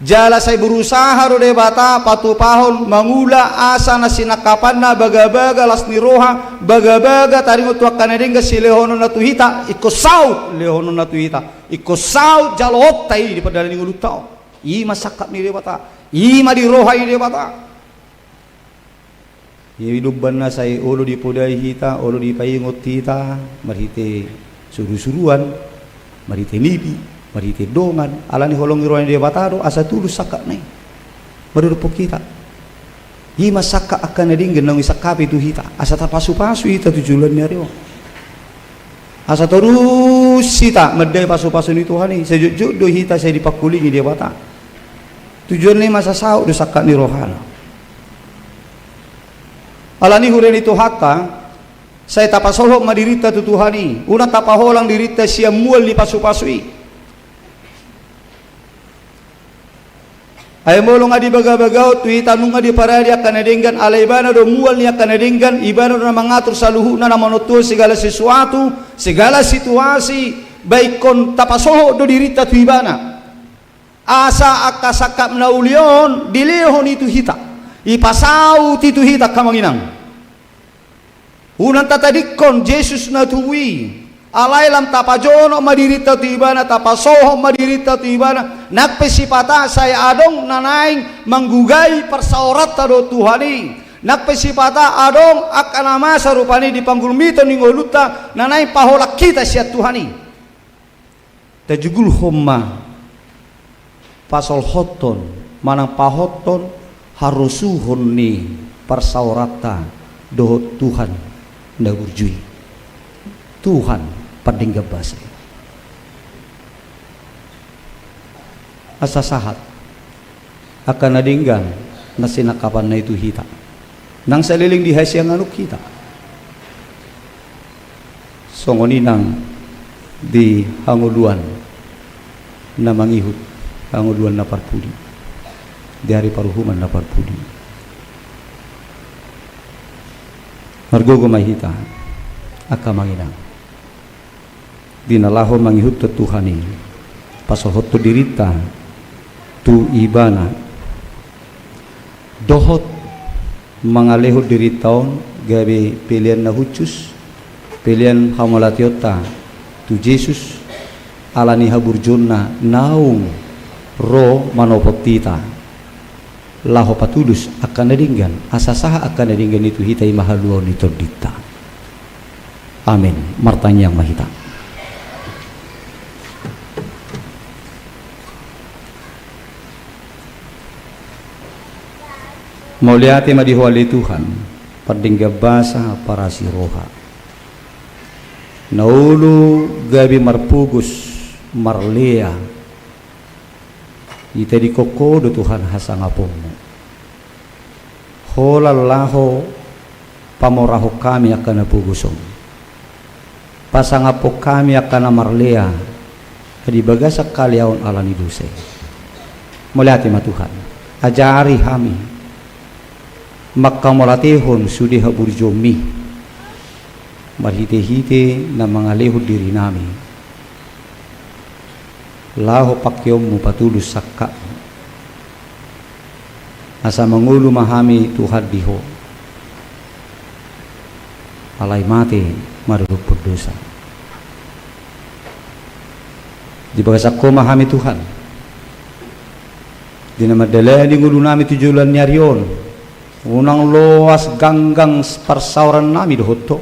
Jala sai berusaha do Debata patupahon mangula asa na sinangkapanna bagabaga las ni roha, bagabaga taringot tu angka na denggan silehononna tu hita, ingkon saut lehononna tu hita, ingkon saut jaloonta i di pardalanan ni ngolunta on. I ma sangkap ni Debata, i ma di roha ni Debata. Ia i do umbahen na sai olo dipodai hita, olo dipaingot hita, marhite surusuruan, marhite nipi, marhite dongan, ala ni holong ni roha ni Debata do, asa tulus sangkapna i. Mandophon hita. I ma sangkap angka na denggan naung isangkapi tu hita, asa tapasupasu hita tu joloan ni ari on. Asa torus hita mandai pasupasu ni Tuhan i, sai jotjot do hita sai dipangkulingi Debata. Tujuanna i ma asa saut do sangkap ni rohana. Ala ni huria ni Tuhanta, sai tapasolhot ma dirinta tu Tuhan i, unang tapaholang dirinta sian mual ni pasupasu i. Ai molo nga dibagabagahon tu hita nunga diparade angka na denggan, ala ibana do mual ni angka na denggan, ibana do na mangatur saluhutna, na manontuhon segala sesuatu, segala situasi, ba ingkon tapasolhot do dirinta tu ibana. Asa angka sangkap na uli on dilehon i tu hita, ipasaut i tu hita angka amang inang. Unang tatadingkon Jesus na tubu i, alai lam tapajonok ma dirinta tu ibana, tapasolhot ma dirinta tu ibana, nang pe sipata sai adong na naeng manggugai parsaoranta dohot Tuhan i, nang pe sipata adong angka na masa rupani di panggulmiton ni ngolunta na naeng paholang hita sian Tuhan i. Tajugulhon ma pasolhothon manang pahothon harosuhon ni parsaoranta dohot Tuhan na burju i, Tuhan pardenggan basa i. Asa sahat angka na denggan na sinangkapanna i tu hita. Nang saleleng di hasiangan on hita, songon i nang di hangoluan na mangihut, hangoluan na parpudi, di ari paruhuman na parpudi. Margogo ma hita angka amang inang. Di na laho mangihuthon Tuhan i, pasolhothon dirinta tu Ibana, dohot mangalehon dirinta on gabe pelean na hushus, pelean hamauliateonta tu Jesus, ala ni haburjuonna naung ro manopot hita. Laho patulus angka na denggan, asa sahat angka na denggan i tu hita, i ma haluaon ni tondinta. Amen. Martangiang ma hita. Mauliate ma di Ho ale Tuhan, pardenggan basa, parasi roha. Na olo gabe marpogos, marlea, itadingkon Ho do Tuhan hasangaponMu. Holan laho pamorahon hami angka na pogos on. Pasangaphon hami angka na marlea, di bagasan haleaon ala ni dosa i. Mauliate ma Tuhan, ajari hami manghamauliatehon sude haburjuonmi marhitehite na mangalehon dirinami laho pangkeonmu patulus sangkapmu. Asa mangolu ma hami Tuhan di Ho, alai mate maradophon dosa. Di bagasan Ho ma hami Tuhan, di na mandalani ngolunami tu joloan ni ari on. Unang loas ganggang parsaorannami dohot Ho.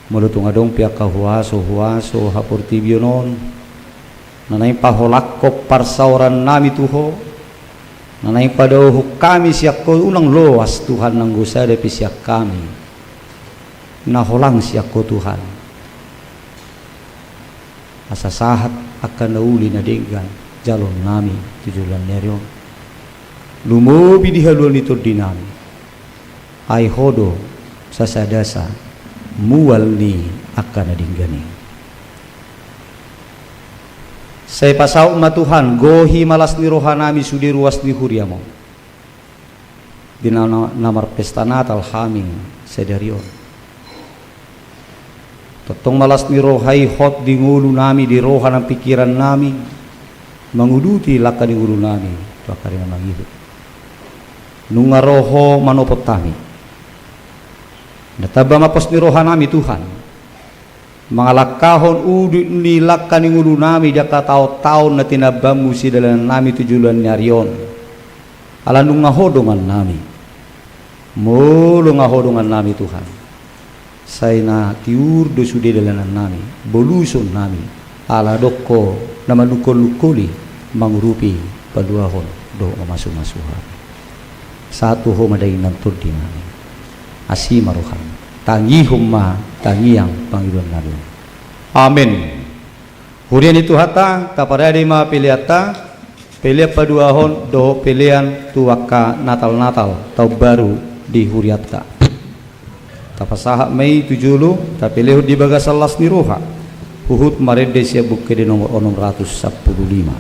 Molo tung adong pe angka huaso-huaso haportibion on na naeng paholangkon parsaorannami tu Ho, na naeng padaohon hami sian Ho, unang loas Tuhan nanggo sada pe sian hami na holang sian Ho Tuhan. Asa sahat angka na uli na denggan jaloonnami tu joloan ni ari on, lumobi di haluaon ni tondinami. Ai Ho do sasadasa mual ni angka na denggan i. Sai pasaut ma Tuhan, gohi ma las ni rohanami sude ruas ni huriaM on. Di na, na, na marpesta Natal hami sadari on. Tongtong ma las ni roha i hot di ngolunami, di roha nang pingkirannami, manguduti langka ni ngolunami tu angka ari na mangihut. Nunga ro Ho manopot hami. Na tamba ma pos ni rohanami Tuhan, mangalangkahon udut ni langka ni ngolunami di angka taon-taon na tinambaMu sidalanannami tu joloan ni ari on. Ala nunga Ho dongannami. Molo nga Ho dongannami Tuhan, sai na tiur do sude dalanannami, bolusonnami, ala adong Ho na manungkol-nungkoli, mangurupi, paluahon dohot mamasu-masu hami. Sahat tu Ho ma daging nang tondinami. Asi ma rohaM. Tangihon ma tangiang pangidoannami. Amen. Huria ni Tuhanta, taparade ma peleanta, pelean paduahon dohot pelean tu angka Natal-Natal, taon baru di hurianta. Tapasahat ma i tu jolo, tapelehon di bagasan las ni roha. Huhut marende sian Buku Ende nomor onom ratus sampulu lima.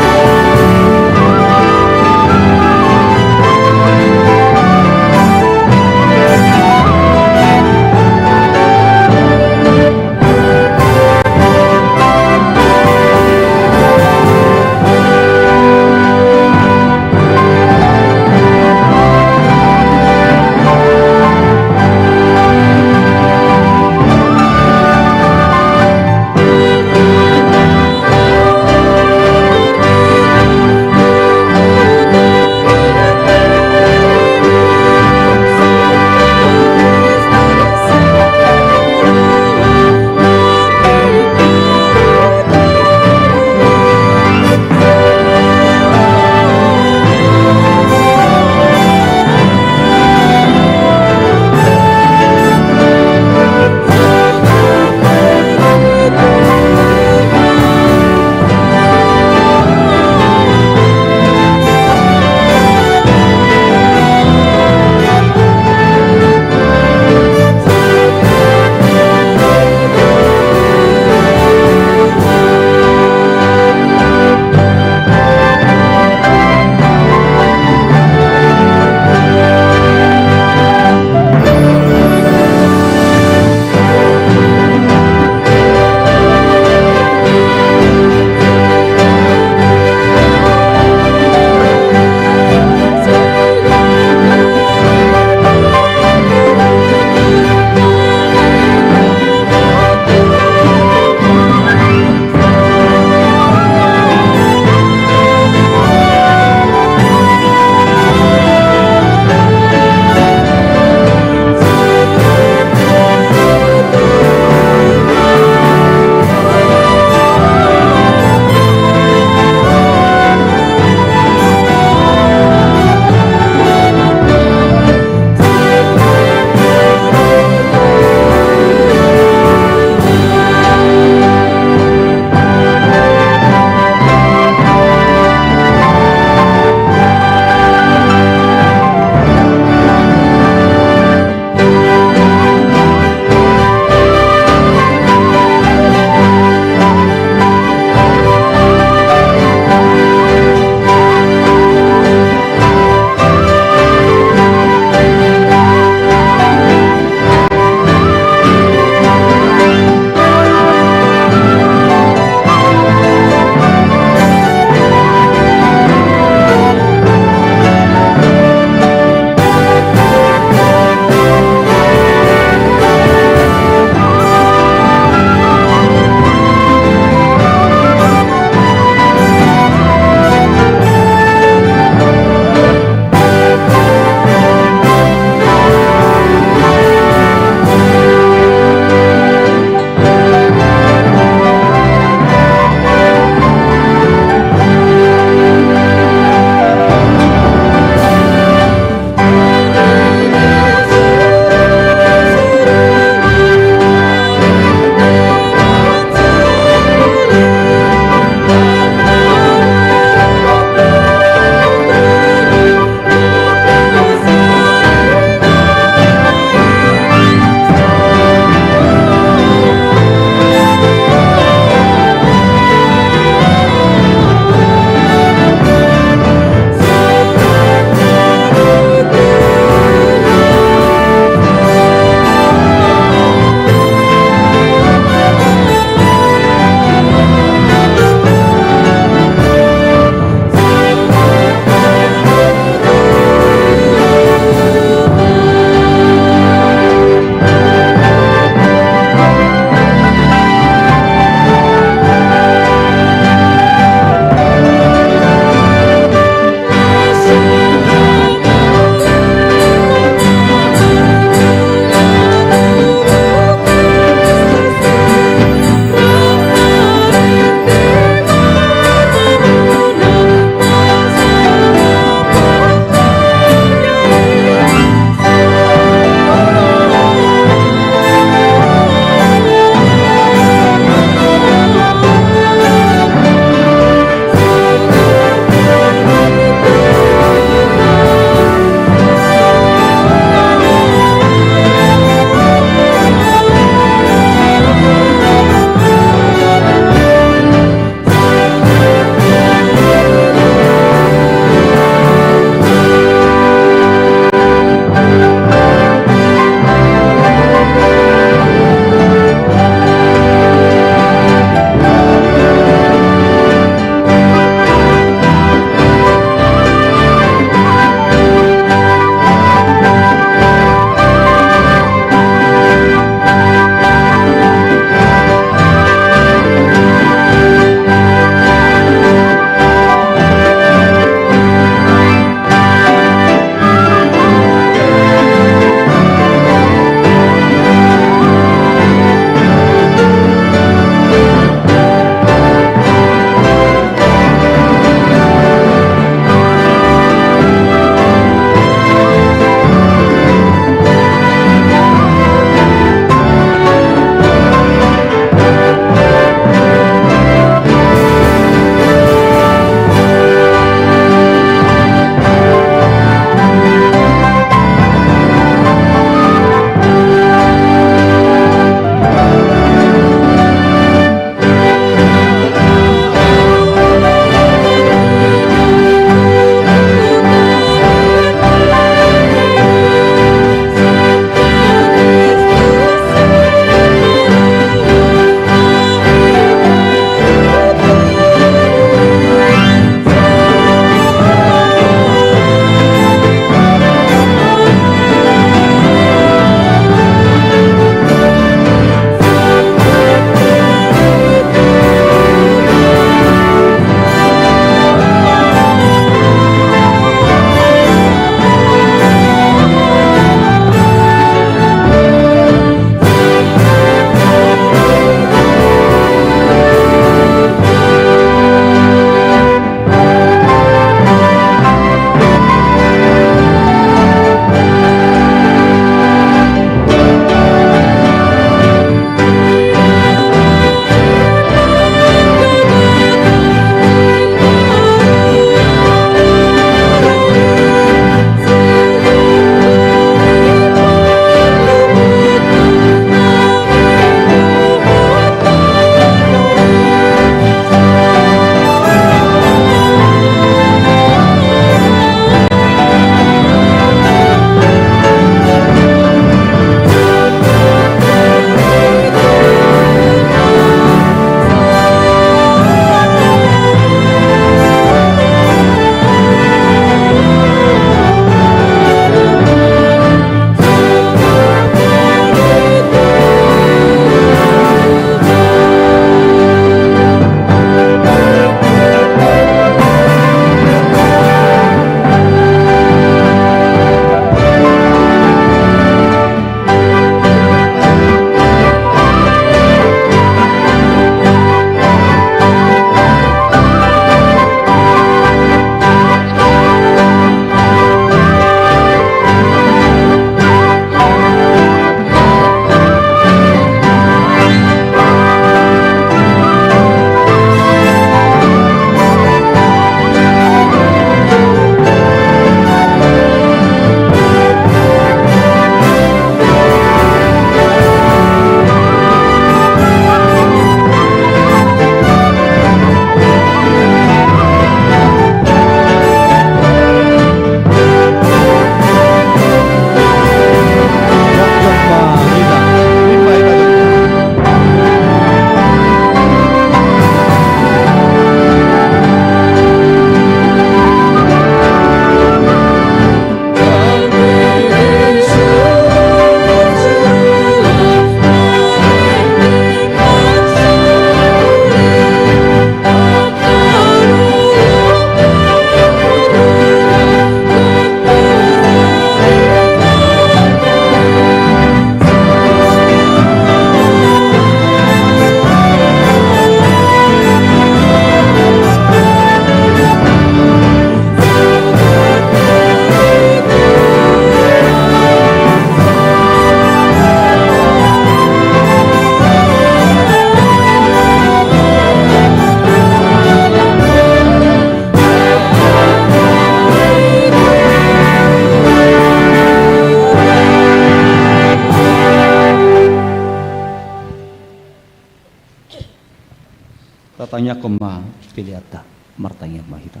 Tatangiangkon ma peleanta, martangiang ma hita.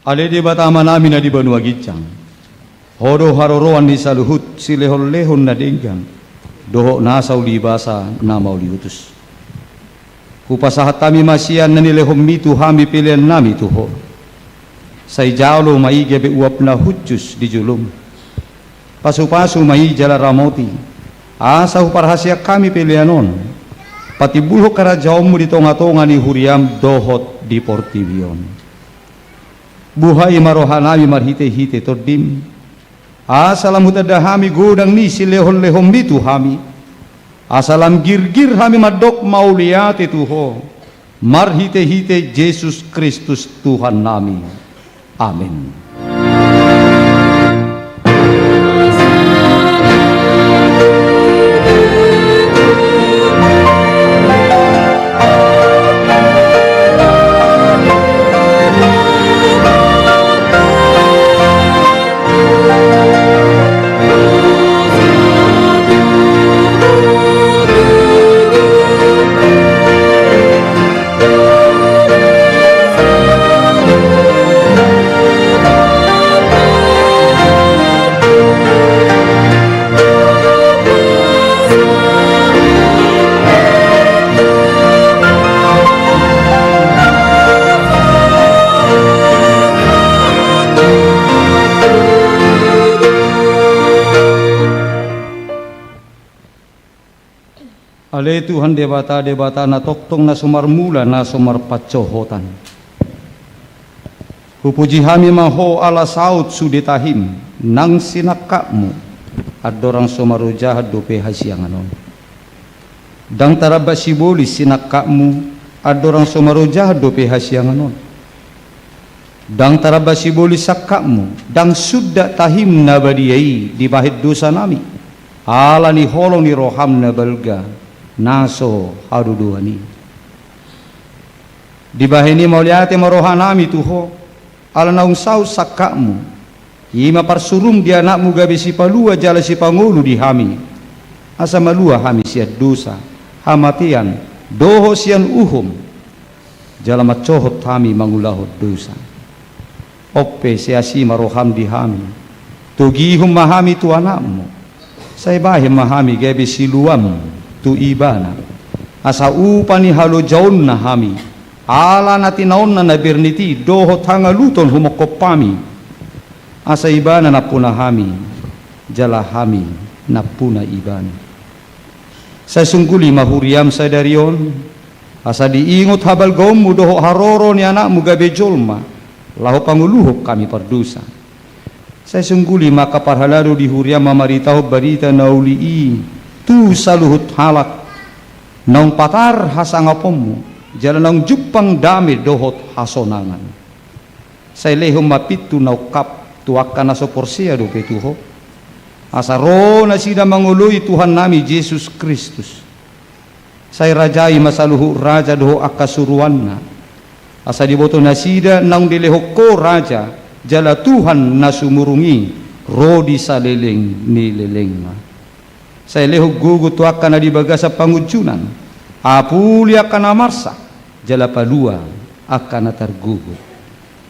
Ale Debata Amanami na di banua ginjang, Ho do haroroan ni saluhut silehonlehon na denggan dohot nasa ulibasa na mauliutus. Hupasahat hami ma sian na nilehonMi tu hami peleannami tu Ho. Sai jalo ma i gabe uap na hushus di joloM. Pasupasu ma i jala ramoti, asa huparhaseang hami pelean on patimbulhon harajaonMu di tongatonga ni huriaM dohot di portibi on. Buhai ma rohanami marhitehite TondiM, asa lam hutanda hami godang ni silehonlehonMi tu hami, asa lam girgir hami mandok mauliate tu Ho, marhitehite Jesus Kristus Tuhannami. Amen. Ale Tuhan Debata, Debata na tongtong, na so marmula, na so marpansohotan. Hupuji hami ma Ho ala saut sude tahim nang sinangkapmu, andorang so marojahan dope hasiangan on. Ndang taramba sibolis sinangkapmu, andorang so marojahan dope hasiangan on. Ndang taramba sibolis sangkapmu, ndang sundat tahim na badia i dibahen dosanami, ala ni holong ni roham na balga, na so hadodoan i. Dibahen i mauliate ma rohanami tu Ho, ala naung saut sangkapmu, i ma parsurum di Anakmu gabe sipalua jala sipangolu di hami, asa malua hami sian dosa, hamatean, dohot sian uhum, jala mansohot hami mangulahon dosa. On pe, sai asi ma roham di hami, togihon ma hami tu Anakmu, sai bahen ma hami gabe siluam tu Ibana, asa upa ni halojaonna hami, ala na tinaonna na bernit i dohot hangaluton humongkop hami, asa Ibana nampuna hami, jala hami nampuna Ibana. Sai sungguli ma huriam sadari on, asa diingot habalgaonmu dohot haroro ni Anakmu gabe jolma, laho pangoluhon hami pardosa. Sai sungguli ma angka parhalado di huriam mamaritahon barita na uli i tu saluhut halak, naung patar hasangaponmu, jala naung jumpang dame dohot hasonangan. Sai lehon ma pintu na ungkap tu angka na so porsea dope tu Ho, asa ro nasida mangoloi Tuhannami Jesus Kristus. Sai rajai ma saluhut raja dohot angka suruanna, asa diboto nasida naung dilehon Ho raja jala Tuhan na sumurung i ro di saleleng ni lelengna. Sai lehon gogo tu angka na di bagasan pangunjunan, apuli angka na marsak, jala palua angka na targogo.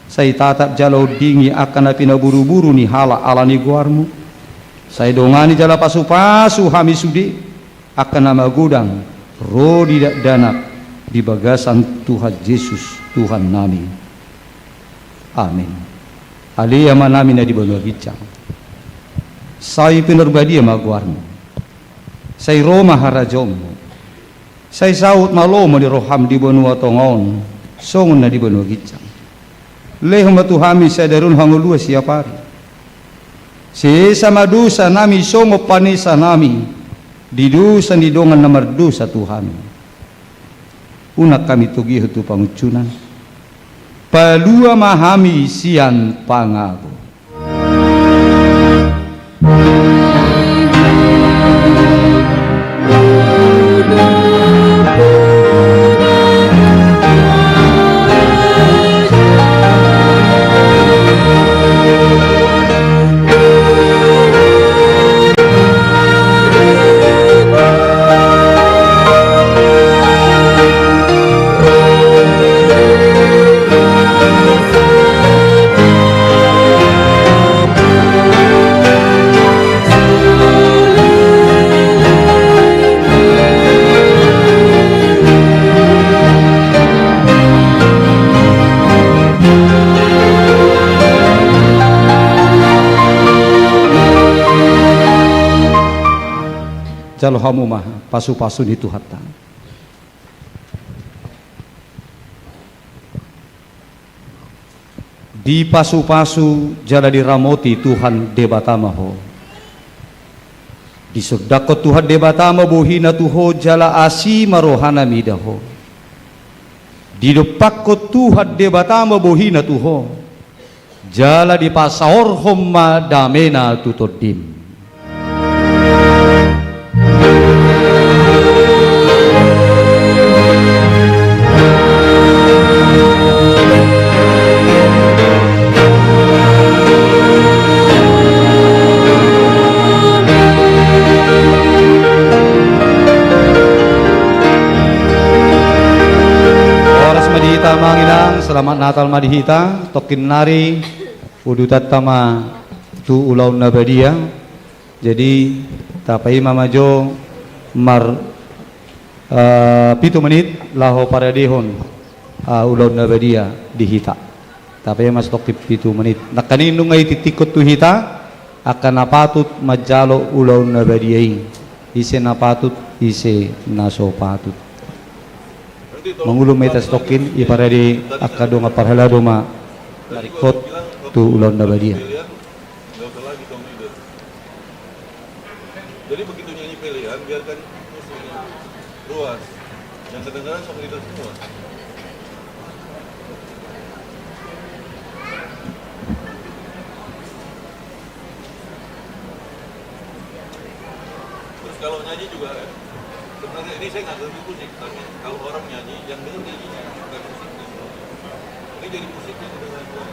Sai tatap jala ondingi angka na pinaburuburu ni halak ala ni goarmu. Sai dongani jala pasupasu hami sude, angka na magodang ro di dakdanak di bagasan Tuhan Jesus Tuhannami. Amen. Ale Amanami na di banua ginjang, sai pinarbadia ma goarmu. Sai ro ma harajaonmu. Sai saut ma lomo ni roham di banua tonga on, songon na di banua ginjang. Lehon ma tu hami sadari on hangoluan siapari. Sesa ma dosanami songon panesanami di dosa ni dongan na mardosa tu hami. Unang hami togihon tu pangunjunan. Palua ma hami sian pangago. Jalo hamu ma pasu-pasu ni Tuhanta. Dipasupasu jala diramoti Tuhan Debata ma ho. Disondangkon Tuhan Debata ma bohina tu ho jala asi ma rohana mida ho. Didompakkon Tuhan Debata ma bohina tu ho, jala dipasaorhon ma damena tu tondim. Horas ma di hita amang inang, selamat Natal ma di hita. Tongkin nari udutanta ma tu ulaon na badia. Jadi tapaima ma jo mar, eh, pitu menit laho paradehon, eh, ulaon na badia di hita. Tapaima ma jo tongkin pitu menit. Nangkaning nunga itingtingkon tu hita angka na patut manjalo ulaon na badia i. Ise na patut, ise na so patut. Mangolu ma hita jo tongkin, iparade angka dongan parhalado ma na ringkot tu ulaon na badia. Jadi begitu nyanyi pelean, biarkan musiknya luas. Yang kedengeran sama kita semua. Terus kalau nyanyi juga, sebenarnya ini saya nggak ngerti musik, tapi kalau orang nyanyi, yang denger nyanyinya, bukan musiknya. Ini jadi musiknya kedengeran semua.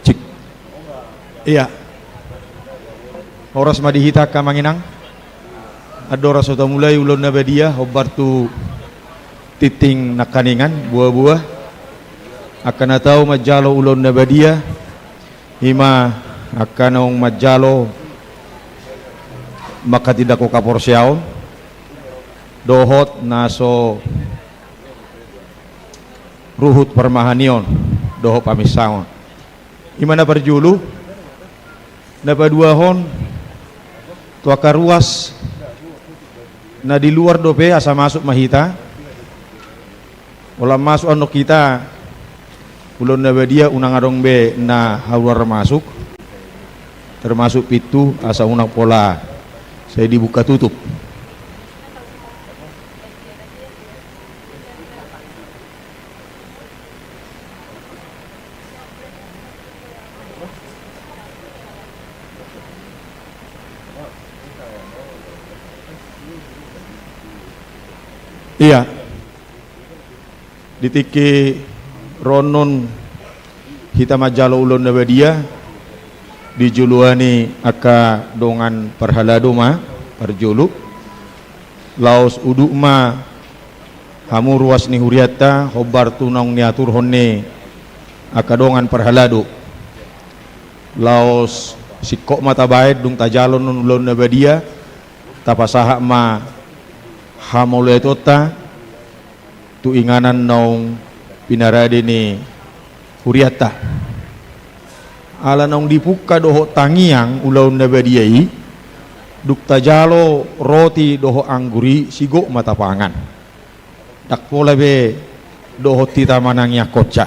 Cik. Ia. Horas ma di hita angka amang inang. Andorang so tamulai ulaon na badia, hombar tu tingting nangkaningan, boa-boa. Angka na tau manjalo ulaon na badia, i ma angka naung manjalo mangkatindangkon haporseaon, dohot na so ruhut parmahanion dohot paminsangon. I ma na parjolo, na paduahon, tu angka ruas na di luar dope asa masuk ma hita. Holan masuk annon hita, ulaon na badia unang adong be na haluar masuk, termasuk pintu asa unang pola sai dibuka tutup. Ia. Di tingki ro annon hita manjalo ulaon na badia, dijoloani angka dongan parhalado ma parjolo. Laos uduk ma hamu ruas ni hurianta hombar tu naung niaturhon ni angka dongan parhalado. Laos singkop ma tabaen dung tajalo annon ulaon na badia, tapasahat ma hamauliateonta tu inganan naung pinarade ni hurianta. Ala naung dipungka dohot tangiang ulaon na badia i, dung tajalo roti dohot anggur i, sigok ma tapangan. Ndang pola be dohot hita manangiangkonsa.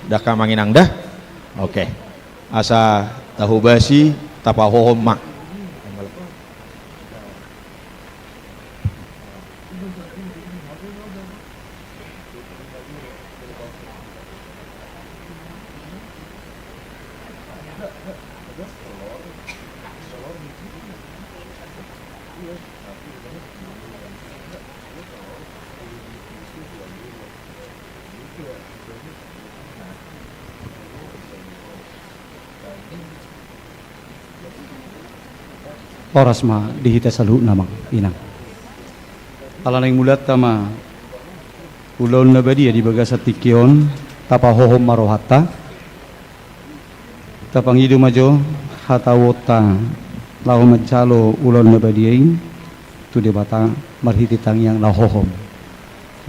Ndang, amang inang, da? Oke. Asa tahobasi, tapahohom ma. Horas ma di hita saluhutna, amang inang. Ala naeng mulaanta ma ulaon na badia di bagasan tingki on, tapahohom ma rohanta. Tapangido ma jo hatahuonta laho manjalo ulaon na badia i tu Debata marhite tangiang na hohom.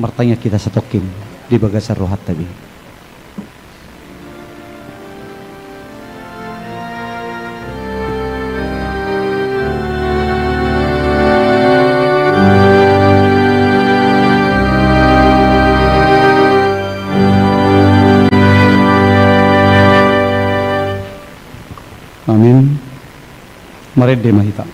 Martangiang hita satongkin di bagasan rohanta be. Amin. Marende ma hita.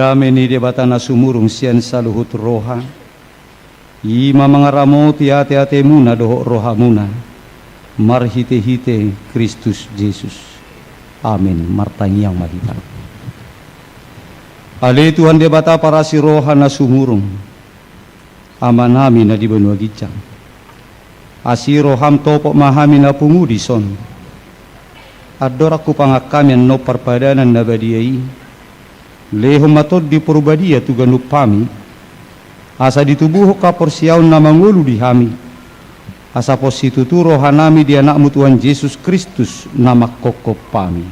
Dame ni Debata na sumurung sian saluhut roha, i ma mangaramoti ateatemuna dohot rohamuna, marhitehite Kristus Jesus. Amen. Martangiang ma hita. Ale Tuhan Debata parasi roha na sumurung, Amanami na di banua ginjang. Asi roham topot ma hami na pungu dison. Andorang hupangan hami annon parpadanan na badia i, lehon ma Tondi Porbadia tu ganup hami, asa ditubuhon haporseaon na mangolu di hami, asa pos situtu rohanami di Anakmu Tuhan Jesus Kristus na manghophop hami.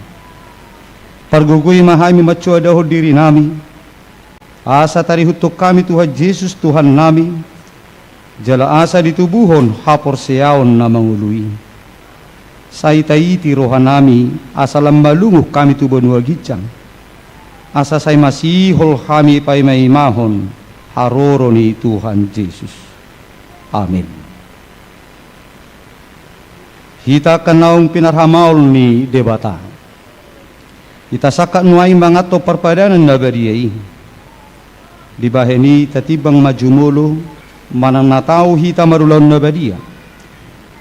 Pargogoi ma hami mansoadahon dirinami, asa tarihuthon hami Tuhan Jesus Tuhannami, jala asa ditubuhon haporseaon na mangolu i. Sai taiti rohanami, asa lam malungun hami tu banua ginjang, asa sai masihol hami paimaimahon haroro ni Tuhan Jesus. Amen. Hita angka naung pinarhamaol ni Debata, hita sangkap nuaeng manganhon parpadanan na badia i. Dibahen i tatimbang ma jumolo manang na tau hita marulaon na badia,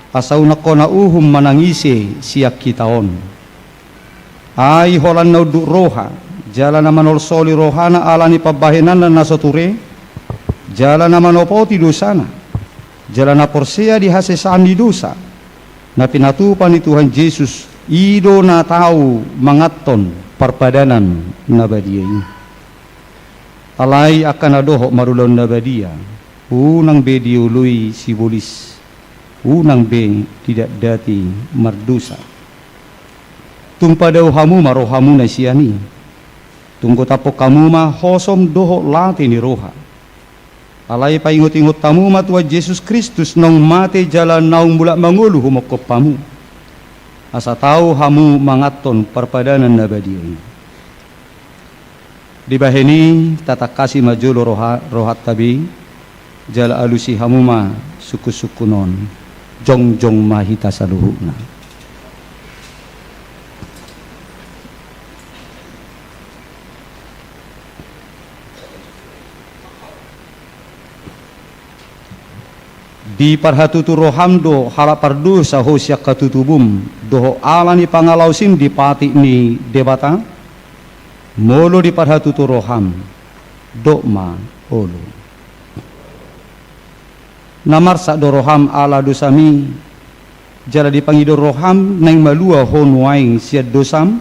asa unang hona uhum manang ise sian hita on. Ai holan na unduk roha, jala na manolsoli rohana ala ni pambahenanna na so ture, jala na manopoti dosana, jala na porsea di hasesaan ni dosa, na pinatupa ni Tuhan Jesus, i do na tau manganhon parpadanan na badia i. Alai angka na dohot marulaon na badia, unang be dioloi sibolis, unang be didatdati mardosa. Tung padao hamu ma rohamuna sian i. Tung gotaphon hamu ma hosom dohot late ni roha. Alai paingotingot hamu ma Tuhan Jesus Kristus naung mate jala naung mulak mangolu humongkop hamu, asa tau hamu manganhon parpadanan na badia i. Dibahen i tatangkasi ma jolo roha, rohanta be, jala alusi hamu ma sungkunsungkun on. Jongjong ma hita saluhutna. Diparhatutu roham do halak pardosa ho sian hatutubum, dohot ala ni pangalaosim di patik ni Debata? Molo diparhatutu roham, dok ma olo. Na marsak do roham ala dosami, jala dipangido roham naeng malua ho nuaeng sian dosam?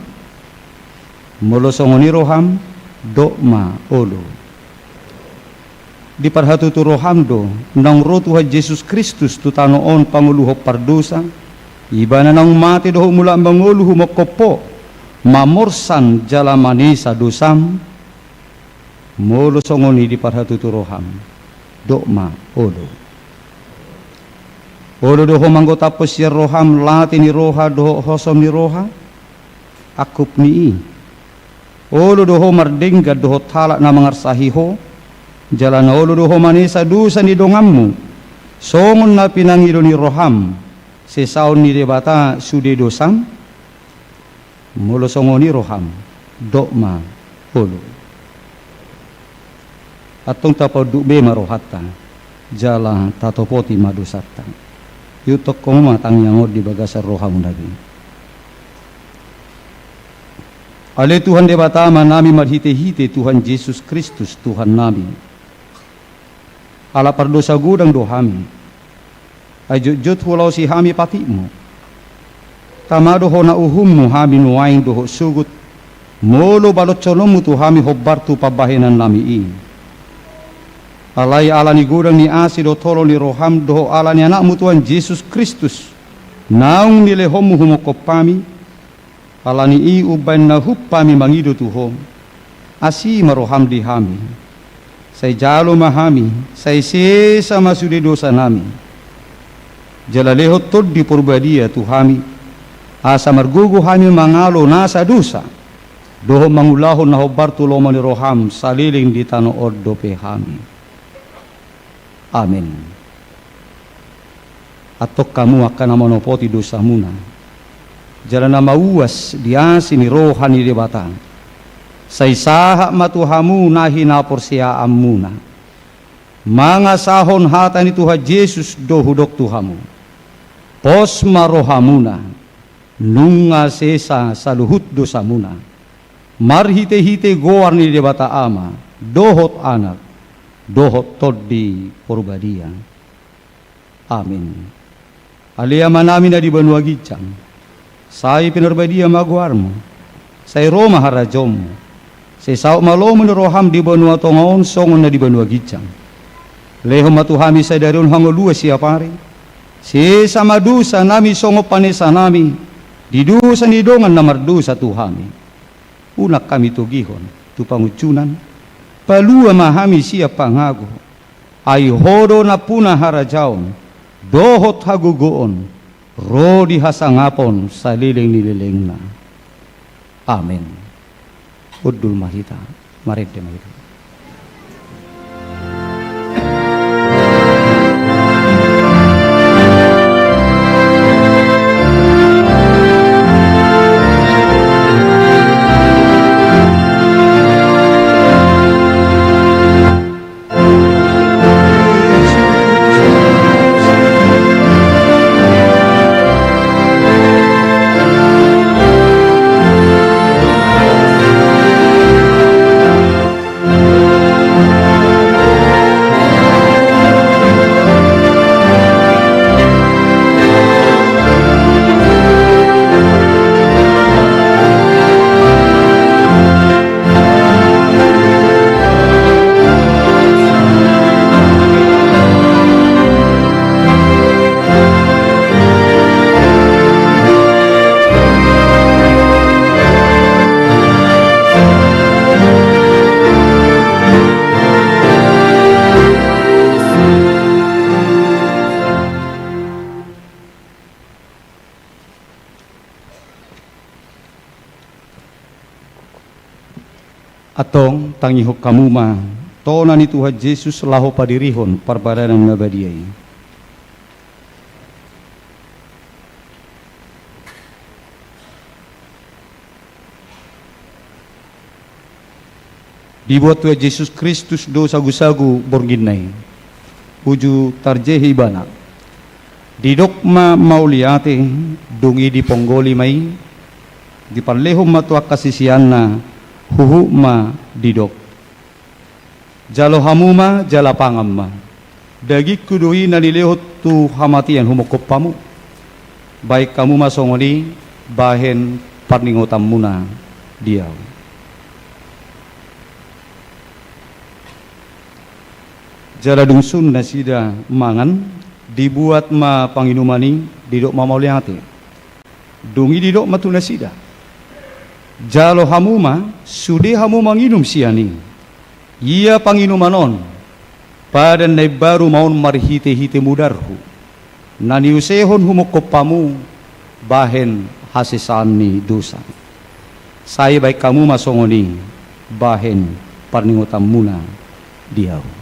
Molo songon i roham, dok ma olo. Diparhatutu roham do naung ro Tuhan Jesus Kristus tu tano on pangoluhon pardosa, Ibana naung mate dohot mulak mangolu humongkop ho, mamorsan jala manesa dosam? Molo songon i diparhatutu roham, dok ma olo. Olo do ho manggotaphon sian roham late ni roha dohot hosom ni roha, angkup ni i. Olo do ho mardenggan dohot halak na mangarsahi ho, jala na olo do ho manesa dosa ni donganmu, songon na pinangido ni roham, sesaon ni Debata sude dosam? Molo songon i roham, dok ma olo. Antong tapaunduk be ma rohanta, jala tatopoti ma dosanta. Ihuthon hamu ma tangiang on di bagasan rohamuna be. Ale Tuhan Debata Amanami marhitehite Tuhan Jesus Kristus Tuhannami. Ala pardosa godang do hami. Ai jotjot hulaosi hami patikmu. Tama do hona uhummu hami nuaeng dohot sogot, molo baloshononmu tu hami hombar tu pambahenannami i. Alai ala ni godang ni asi dohot holong ni roham dohot ala ni Anakmu Tuhan Jesus Kristus, naung nilehonmu humongkop hami, ala ni i umbahen na hup hami mangido tu ho. Asi ma roham di hami. Sai jalo ma hami, sai sesa ma sude dosanami. Jala lehon Tondi Porbadia tu hami, asa margogo hami mangalo nasa dosa, dohot mangulahon na hombar tu lomo ni roham saleleng di tano on dope hami. Amen. Antong hamu angka na manopoti dosamuna, jala na mauas di asi ni roha ni Debata, Sai sahat ma tu hamu na hinaporseaanmuna. Mangasahon hata ni Tuhan Jesus do hudok tu hamu: Pos ma rohamuna, nunga sesa saluhut dosamuna, marhitehite goar ni Debata Ama, dohot Anak, dohot Tondi Porbadia. Amin. Ale Amanami na di banua ginjang, sai pinarbadia ma goarmu. Sai ro ma harajaonmu. Sai saut ma lomo ni roham di banua tonga on songon na di banua ginjang. Lehon ma tu hami sadari on hangoluan siapari. Sesa ma dosanami songon panesanami di dosa ni dongan na mardosa tu hami. Unang hami togihon tu pangunjunan. Palua ma hami sian pangago. Ai Ho do nampuna harajaon dohot hagogoon ro di hasangapon saleleng ni lelengna. Amen. Hundul ma hita, marende ma hita. Antong tangihon hamu ma tona ni Tuhan Jesus laho padirihon parpadanan na badia i. Dibuat Tuhan Jesus Kristus do sagusagu borngin na i, uju tarjehe Ibana. Didok ma mauliate, dung i diponggoli ma i, diparlehon ma tu angka siseanna, huhut ma didok: Jalo hamu ma, jala pangan ma. Dagingku do i na nilehon tu hamatean humongkop hamu. Bahen hamu ma songon i bahen parningotanmuna di Ahu. Jala dung sun nasida mangan, dibuat ma panginuman i, didok ma mauliate. Dung i didok ma tu nasida: Jalo hamu ma, sude hamu manginum sian i. Ia panginuman on, padan na imbaru ma on marhitehite mudarhu, na niusehon humongkop hamu bahen hasesaan ni dosa. Sai bahen hamu ma songon i bahen parningotanmuna di Ahu.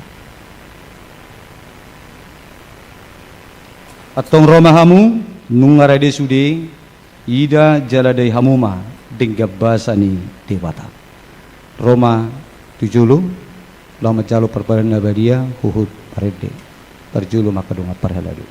Antong ro ma hamu, nunga rade sude, ida jala dai hamu ma denggan basa ni Debata. Ro ma tu jolo, laho manjalo parpadanan na badia, huhut marende. Parjolo ma angka dongan parhalado.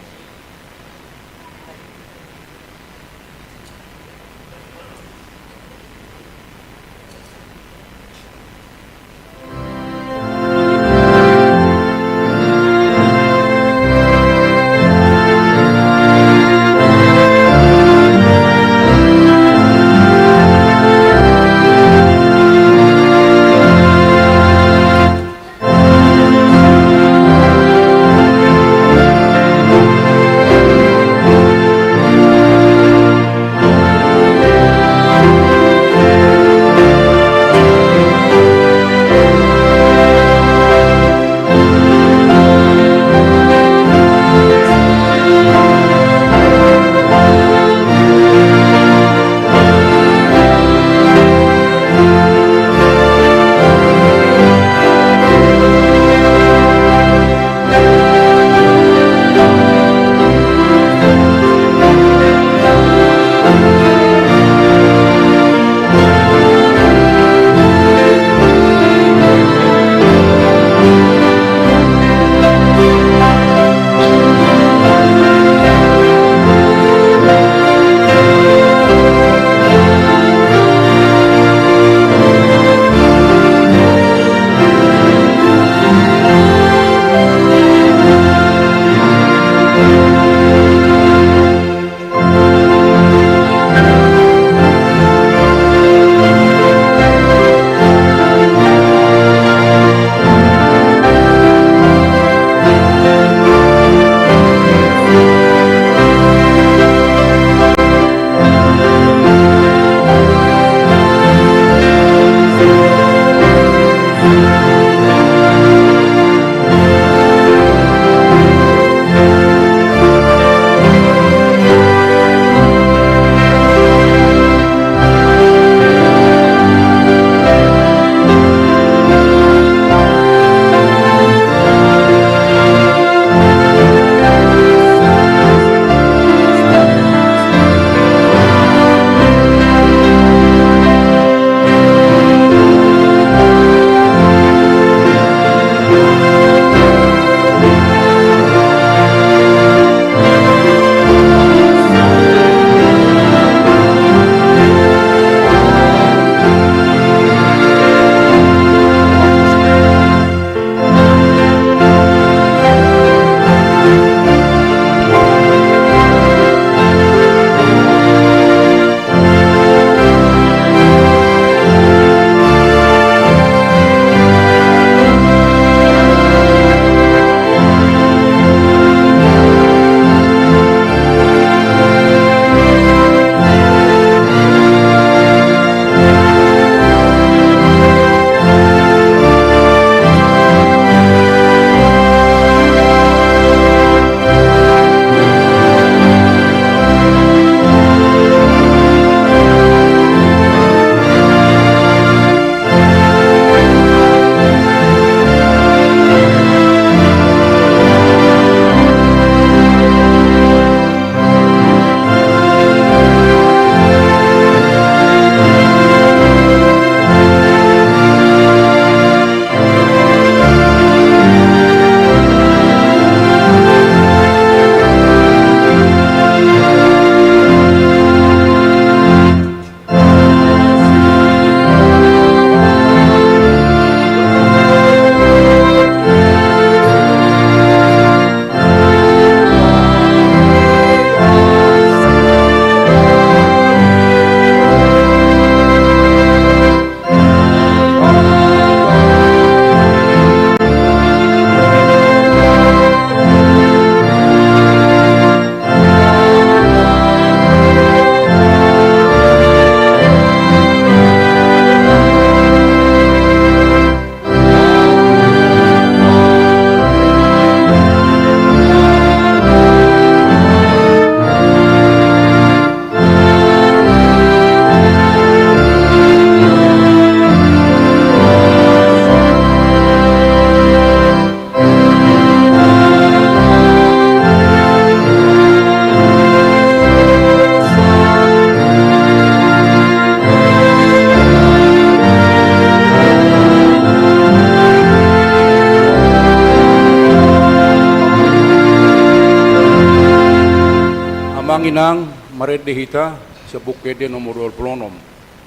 Amang inang, marende hita sian Buku Ende nomor dua pulu onom,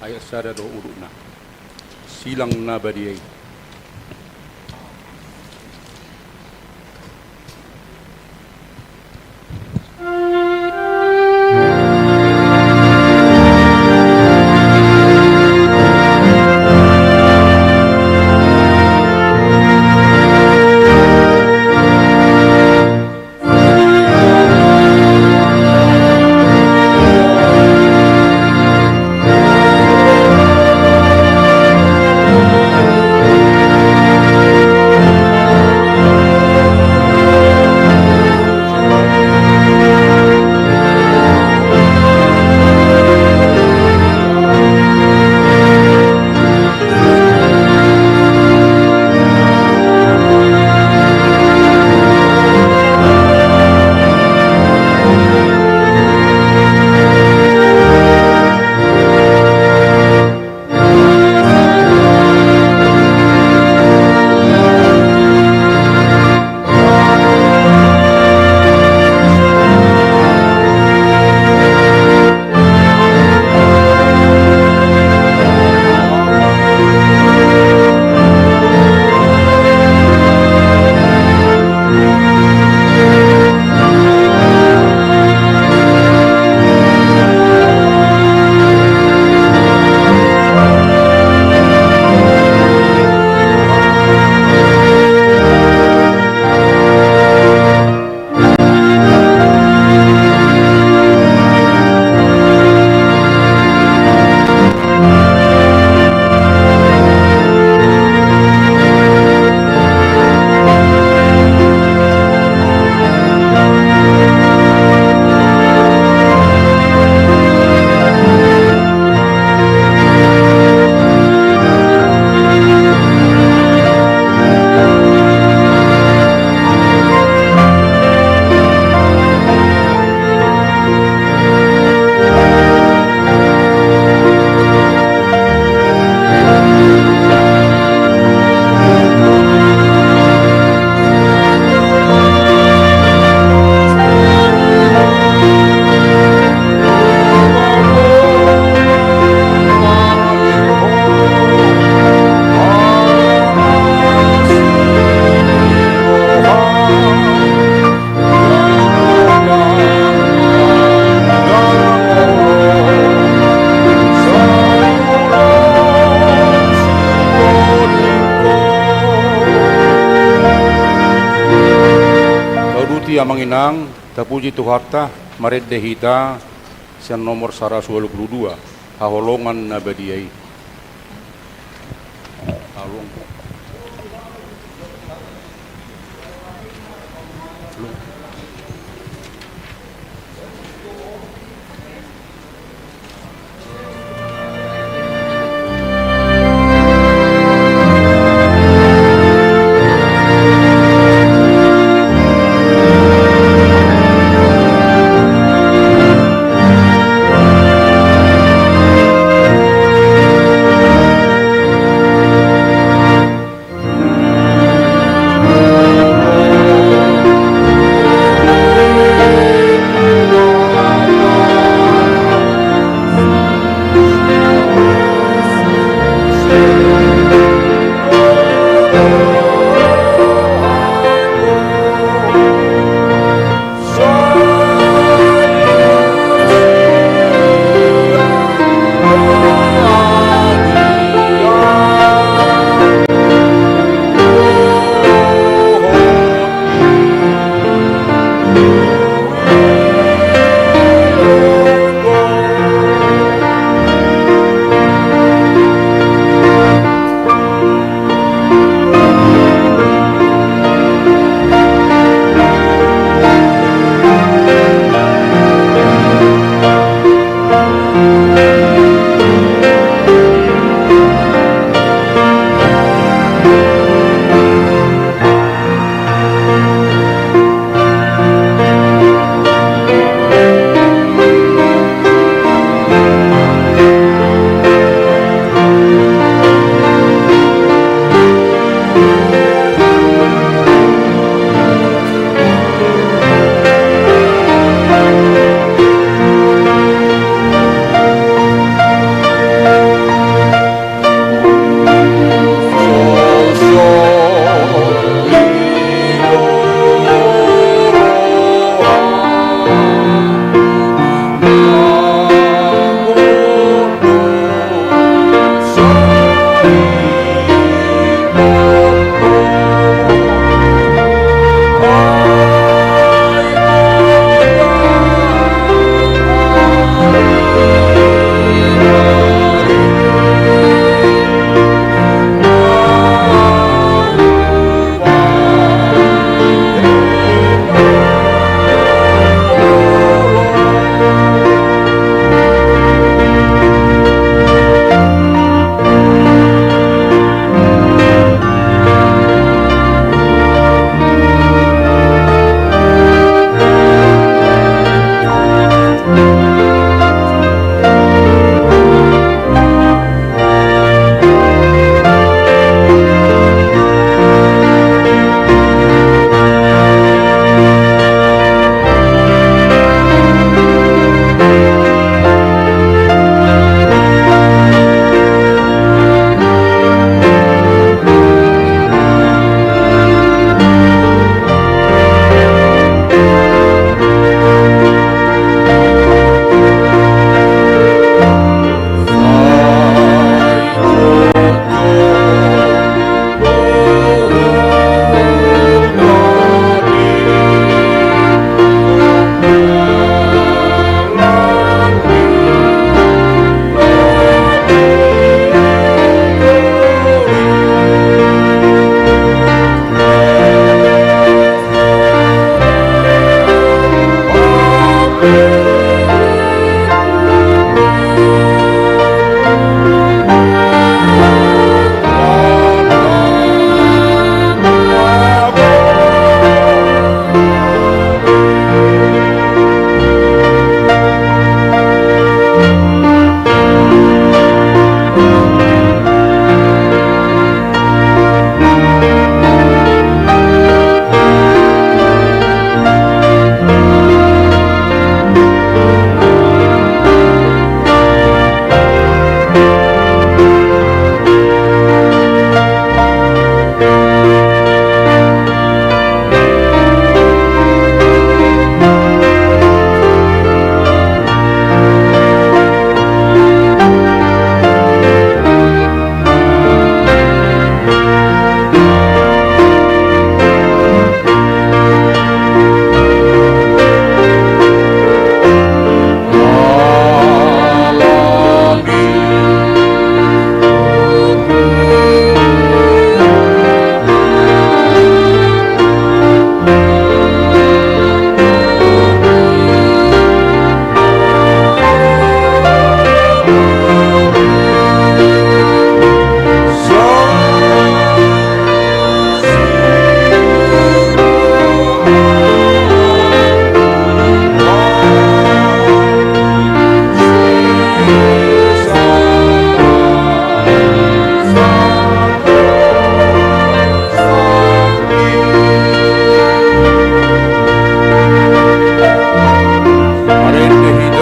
ayat sada dohot udutna. Silang na badia i. Tauduti amang inang, tapuji Tuhanta, marende hita sian nomor saratus ualu pulu dua, haholongan na badia i. Haholongan.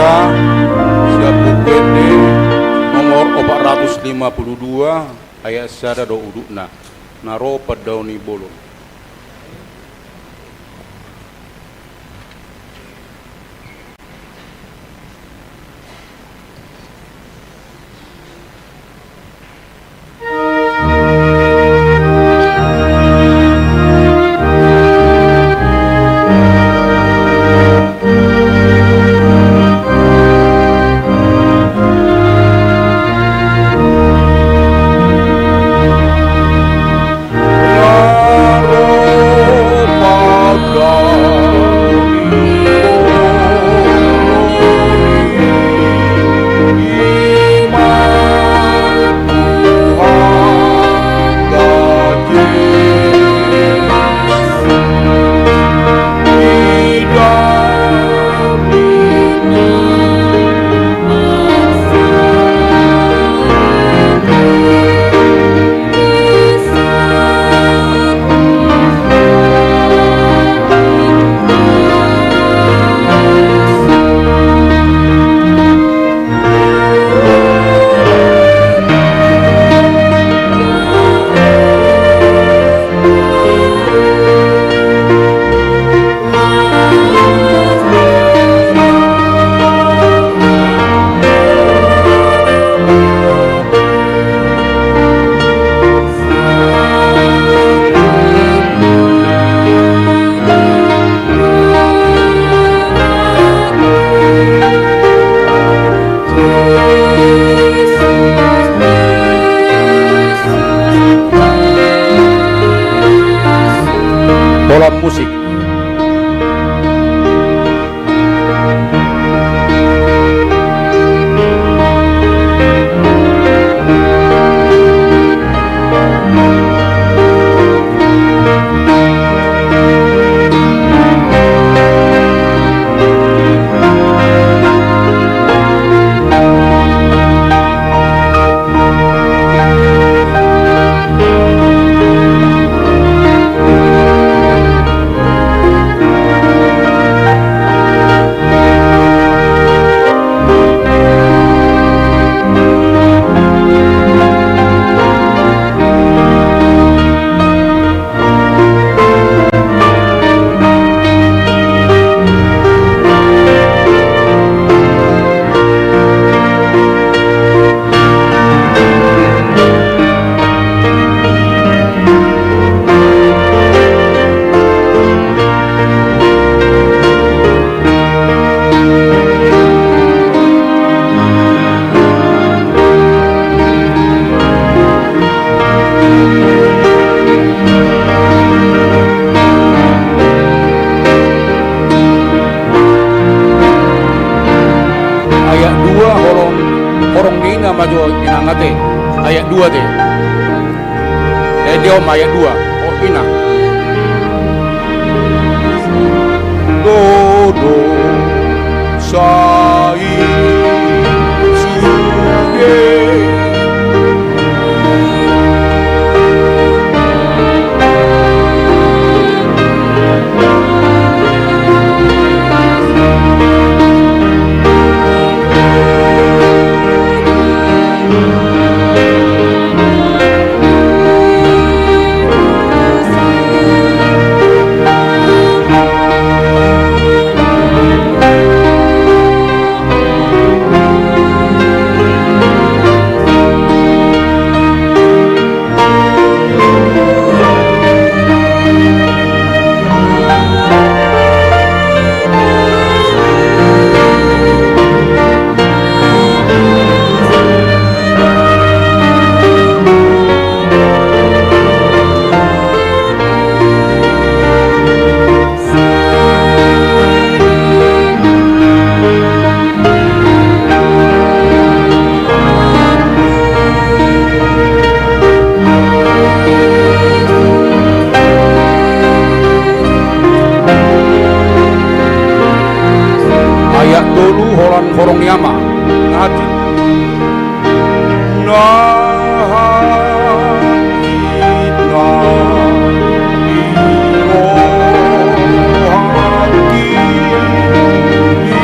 Sian Buku Ende nomor opat ratus lima puluh dua, ayat sada do udutna. Na ro pandaon ni bolon. Bola musik. Ayat dua, horong, horong ni ina ma jo inang ate. Ayat dua te. Eh, dia om ayat dua. Oh, ina. Dodo sai sude. Ayat tolu, holan horong ni ama. Nahati. Nahati na di rohangki di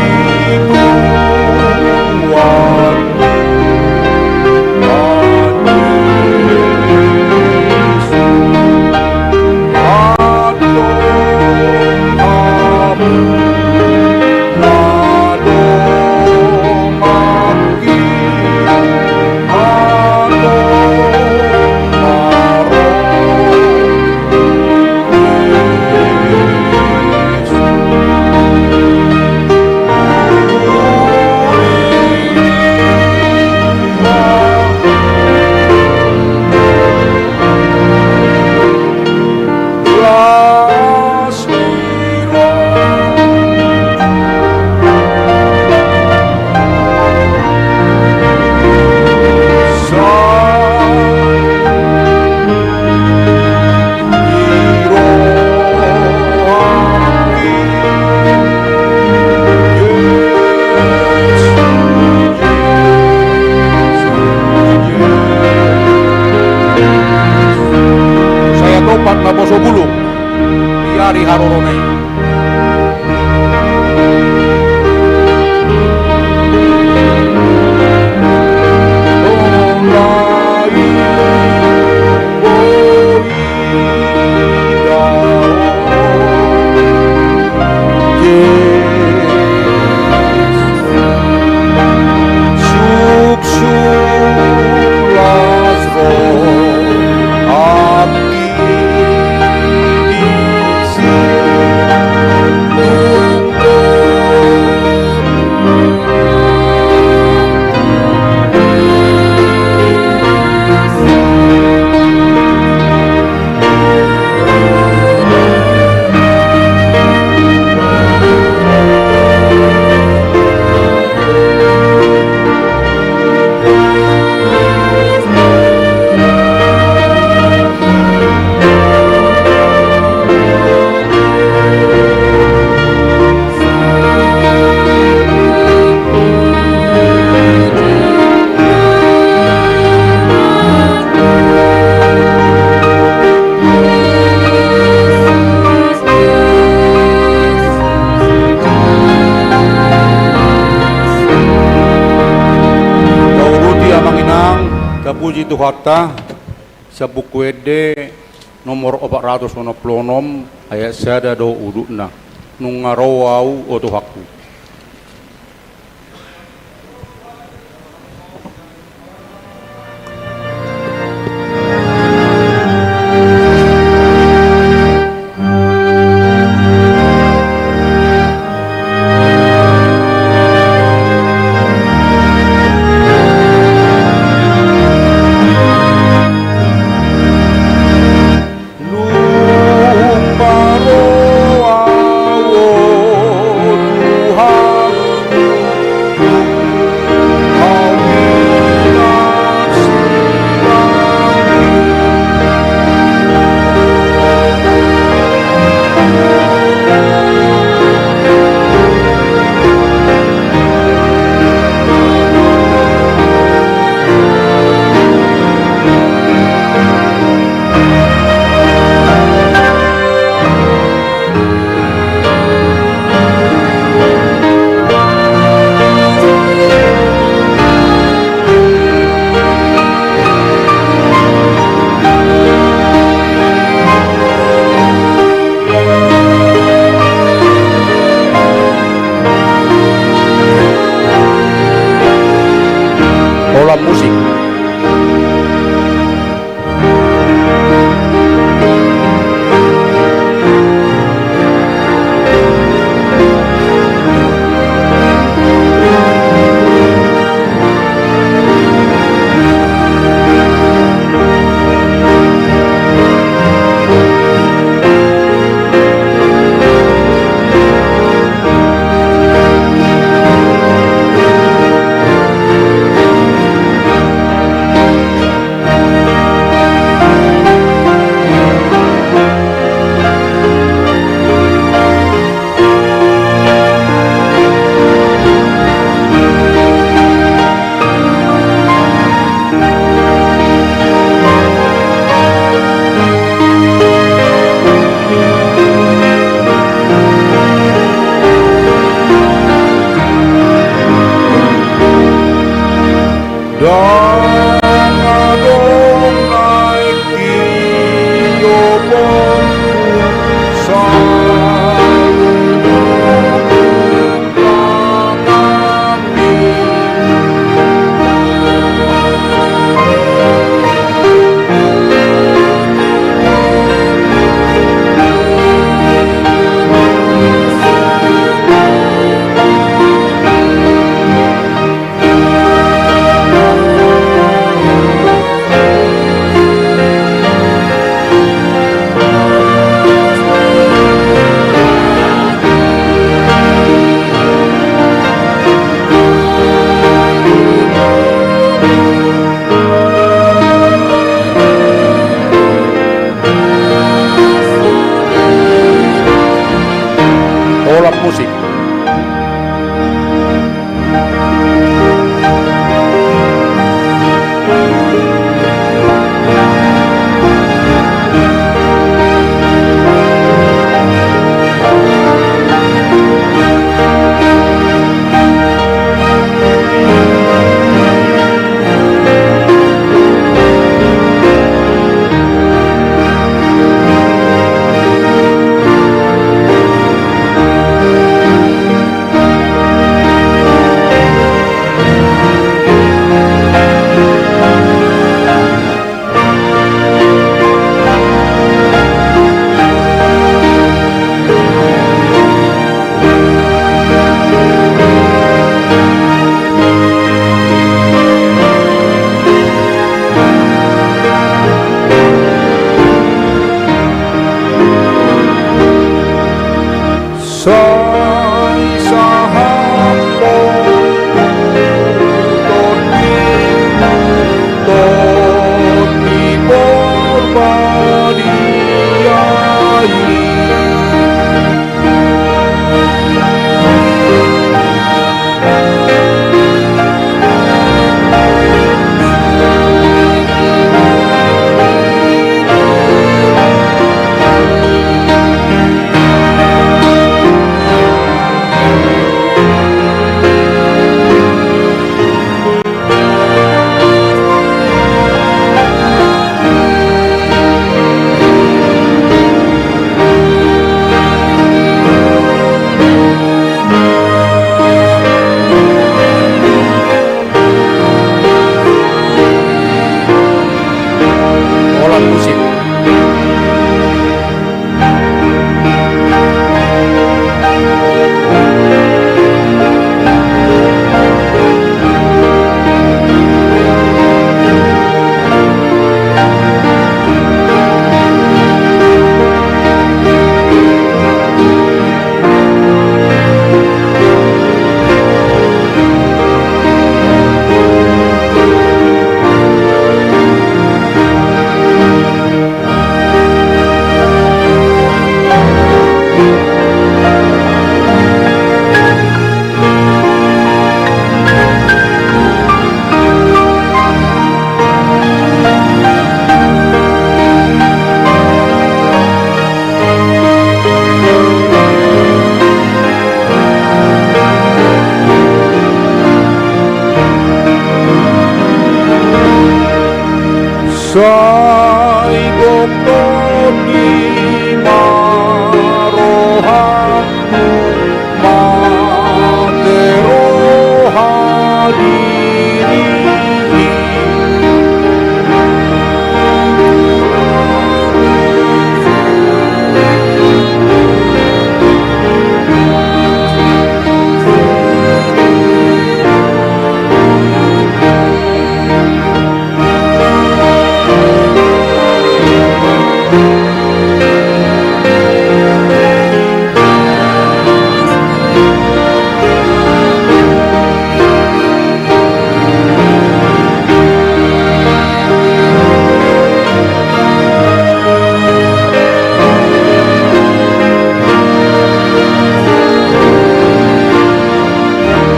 Puji Tuhanta, sian Buku Ende nomor opat ratus onom pulu onom, ayat sada do udutna. Nunga ro ahu, o Tuhanku. Holan musik. Sai gok tondima rohangku, mate roha diri.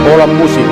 Holan musik.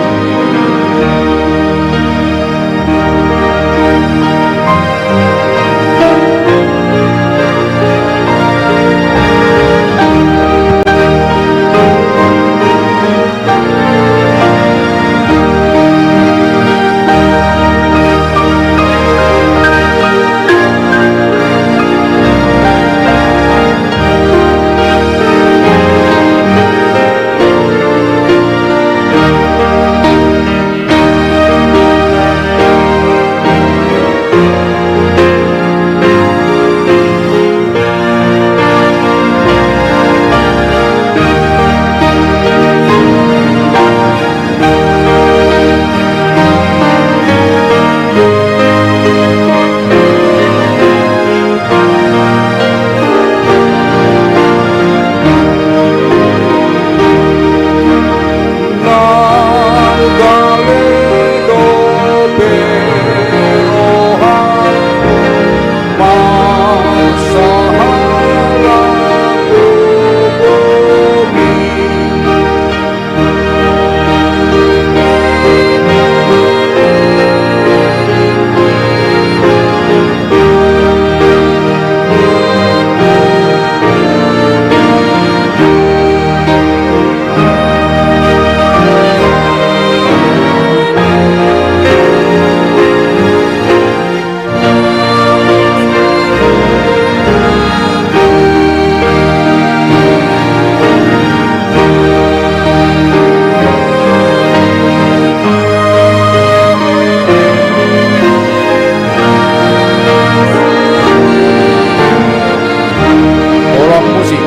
Holan musik.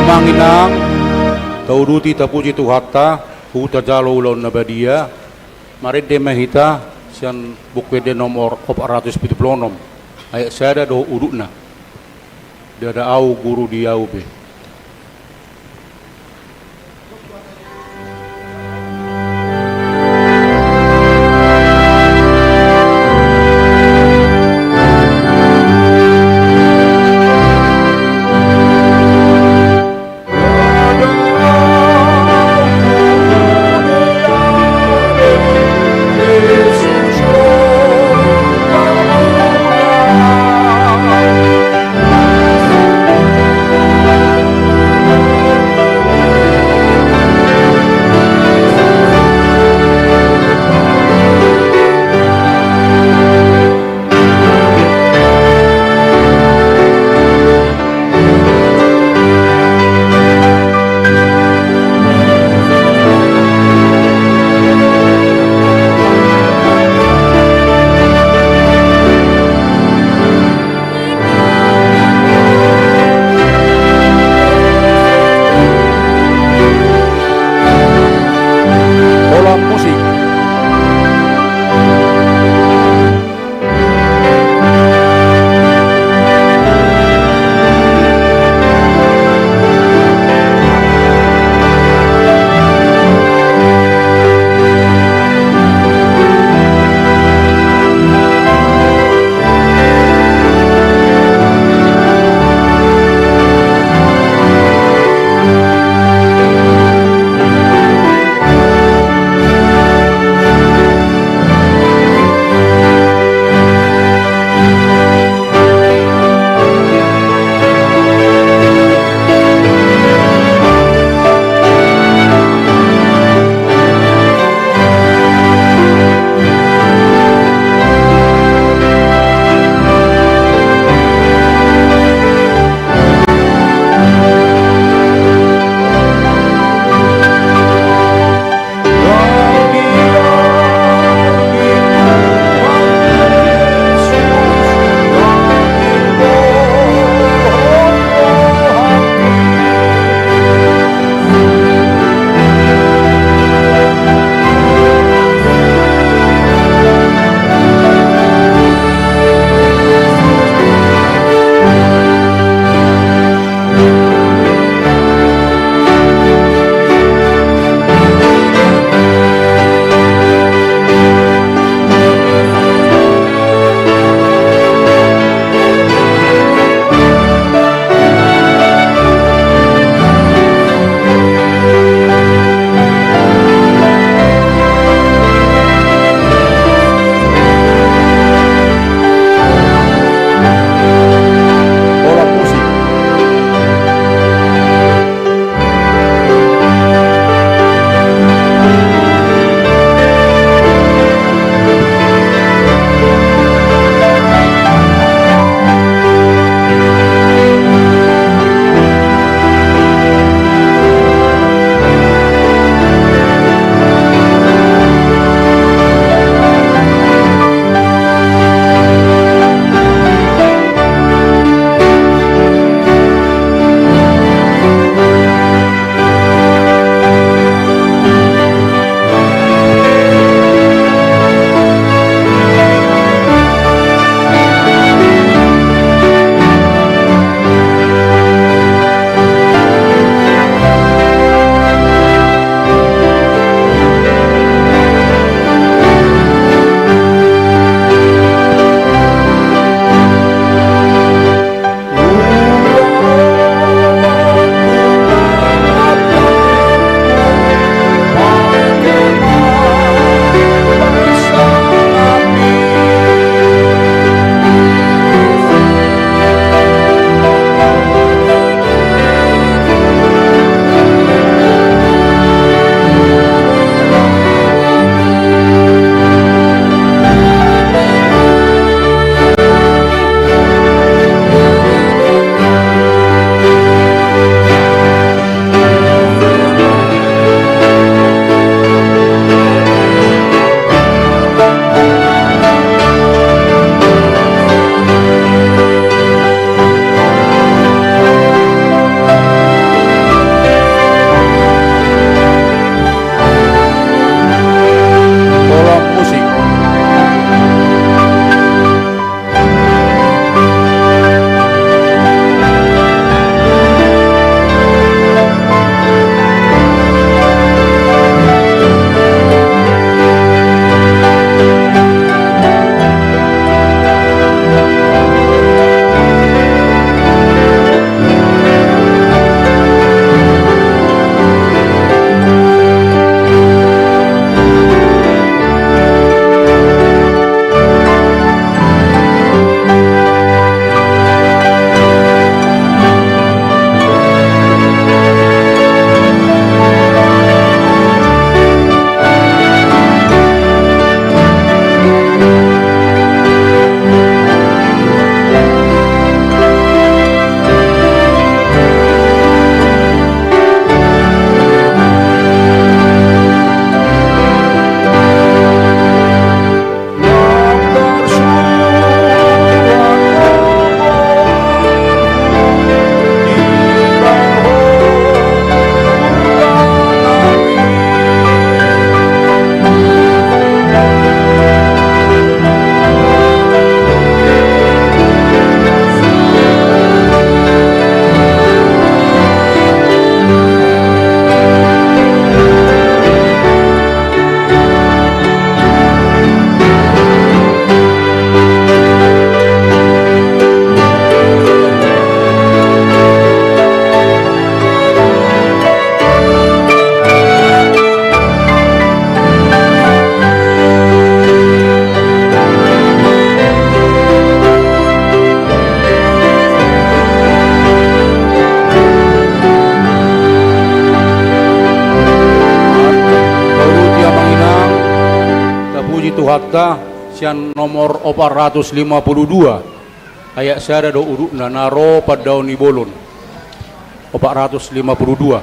Amang inang, tauduti tapuji Tuhanta, tu tajalo ulaon na badia. Marende ma hita sian Buku Ende nomor opat ratus pitu pulu onom, ayat sada dohot udutna. Ndada au guru di au be. Tuhanta sian nomor opat ratus lima puluh dua. Ayat sada do urutna na ro pandaon ni bolon. Opat ratus lima puluh dua.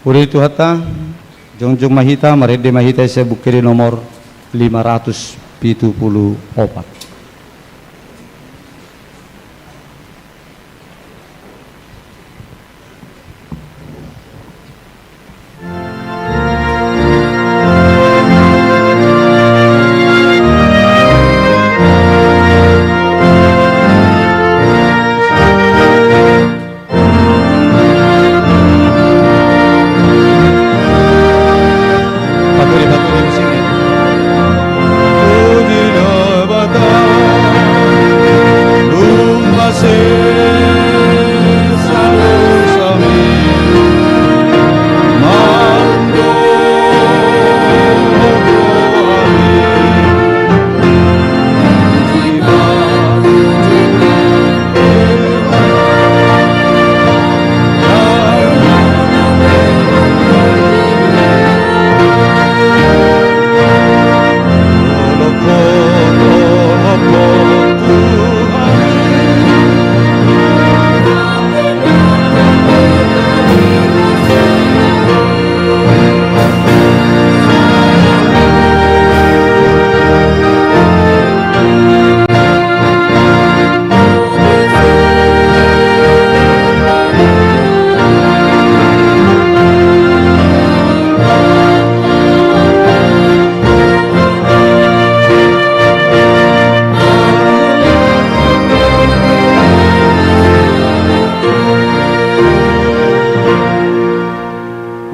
Uli Tuhanta, jongjong ma hita, marende ma hita sian Buku Ende nomor lima ratus pitu pulu opat.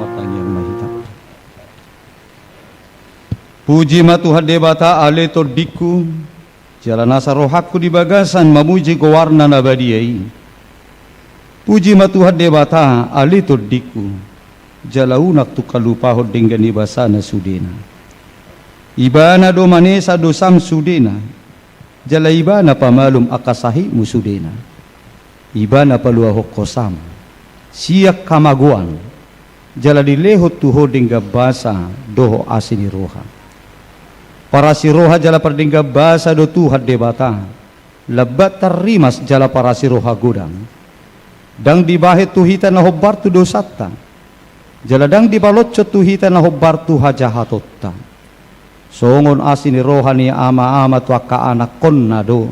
Martangiang ma hita. Puji ma Tuhan Debata, ale tondingku, jala nasa rohangku di bagasan mamuji goarna na badia i. Puji ma Tuhan Debata, ale tondingku, jala unang tung halupahon denggan ni basana sudena. Ibana do manesa dosam sudena, jala Ibana pamalum angka sahitmu sudena. Ibana paluahon hosam sian hamagoan, jala dilehon tu ho denggan basa dohot asi ni roha. Parasi roha jala pardenggan basa do Tuhan Debata, lambat tarrimas jala parasi roha godang. Ndang dibahen tu hita na hombar tu dosanta, jala ndang dipaloncon tu hita na hombar tu hajahatonta. Songon asi ni roha ni ama-ama tu angka anakkonna do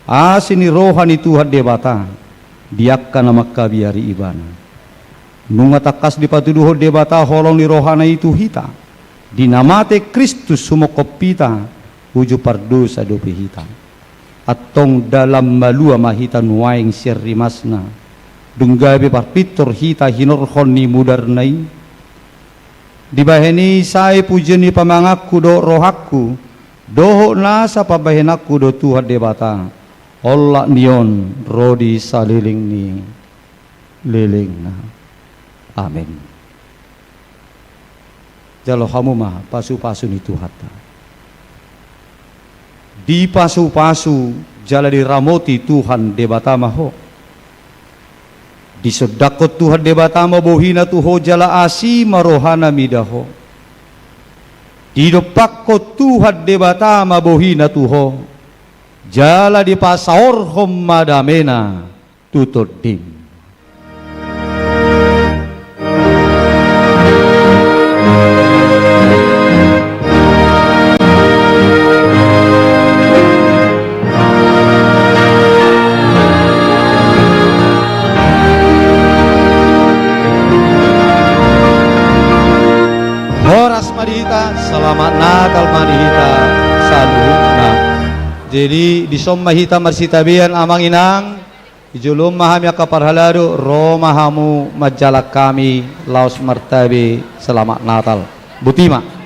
asi ni roha ni Tuhan Debata di angka na mangkabiari Ibana. Nunga tangkas dipatuduhon Debata holong ni rohana i tu hita, di na mate Kristus humongkop hita, uju pardosa dope hita. Antong dalan malua ma hita nuaeng sian rimasna, dung gabe parpintor hita hinorhon ni mudarna i. Dibahen i sae pujion ni pamanganku dohot rohangku, dohot nasa pambahenanku do Tuhan Debata, olat ni on ro di saleleng ni lelengna. Amen. Jalo hamu ma pasu-pasu ni Tuhanta. Dipasu-pasu jala diramoti Tuhan Debata ma ho. Disondangkon Tuhan Debata ma bohina tu ho jala asi ma rohana mida ho. Didompakkon Tuhan Debata ma bohina tu ho, jala dipasaorhon ma damena tu tondim. Horas ma di hita, selamat Natal ma di hita saluhutna. Jadi, dison ma hita marsitabean, amang inang. Di jolo on ma hami angka parhalado, ro ma hamu manjalang hami laos martabe, selamat Natal. Botima.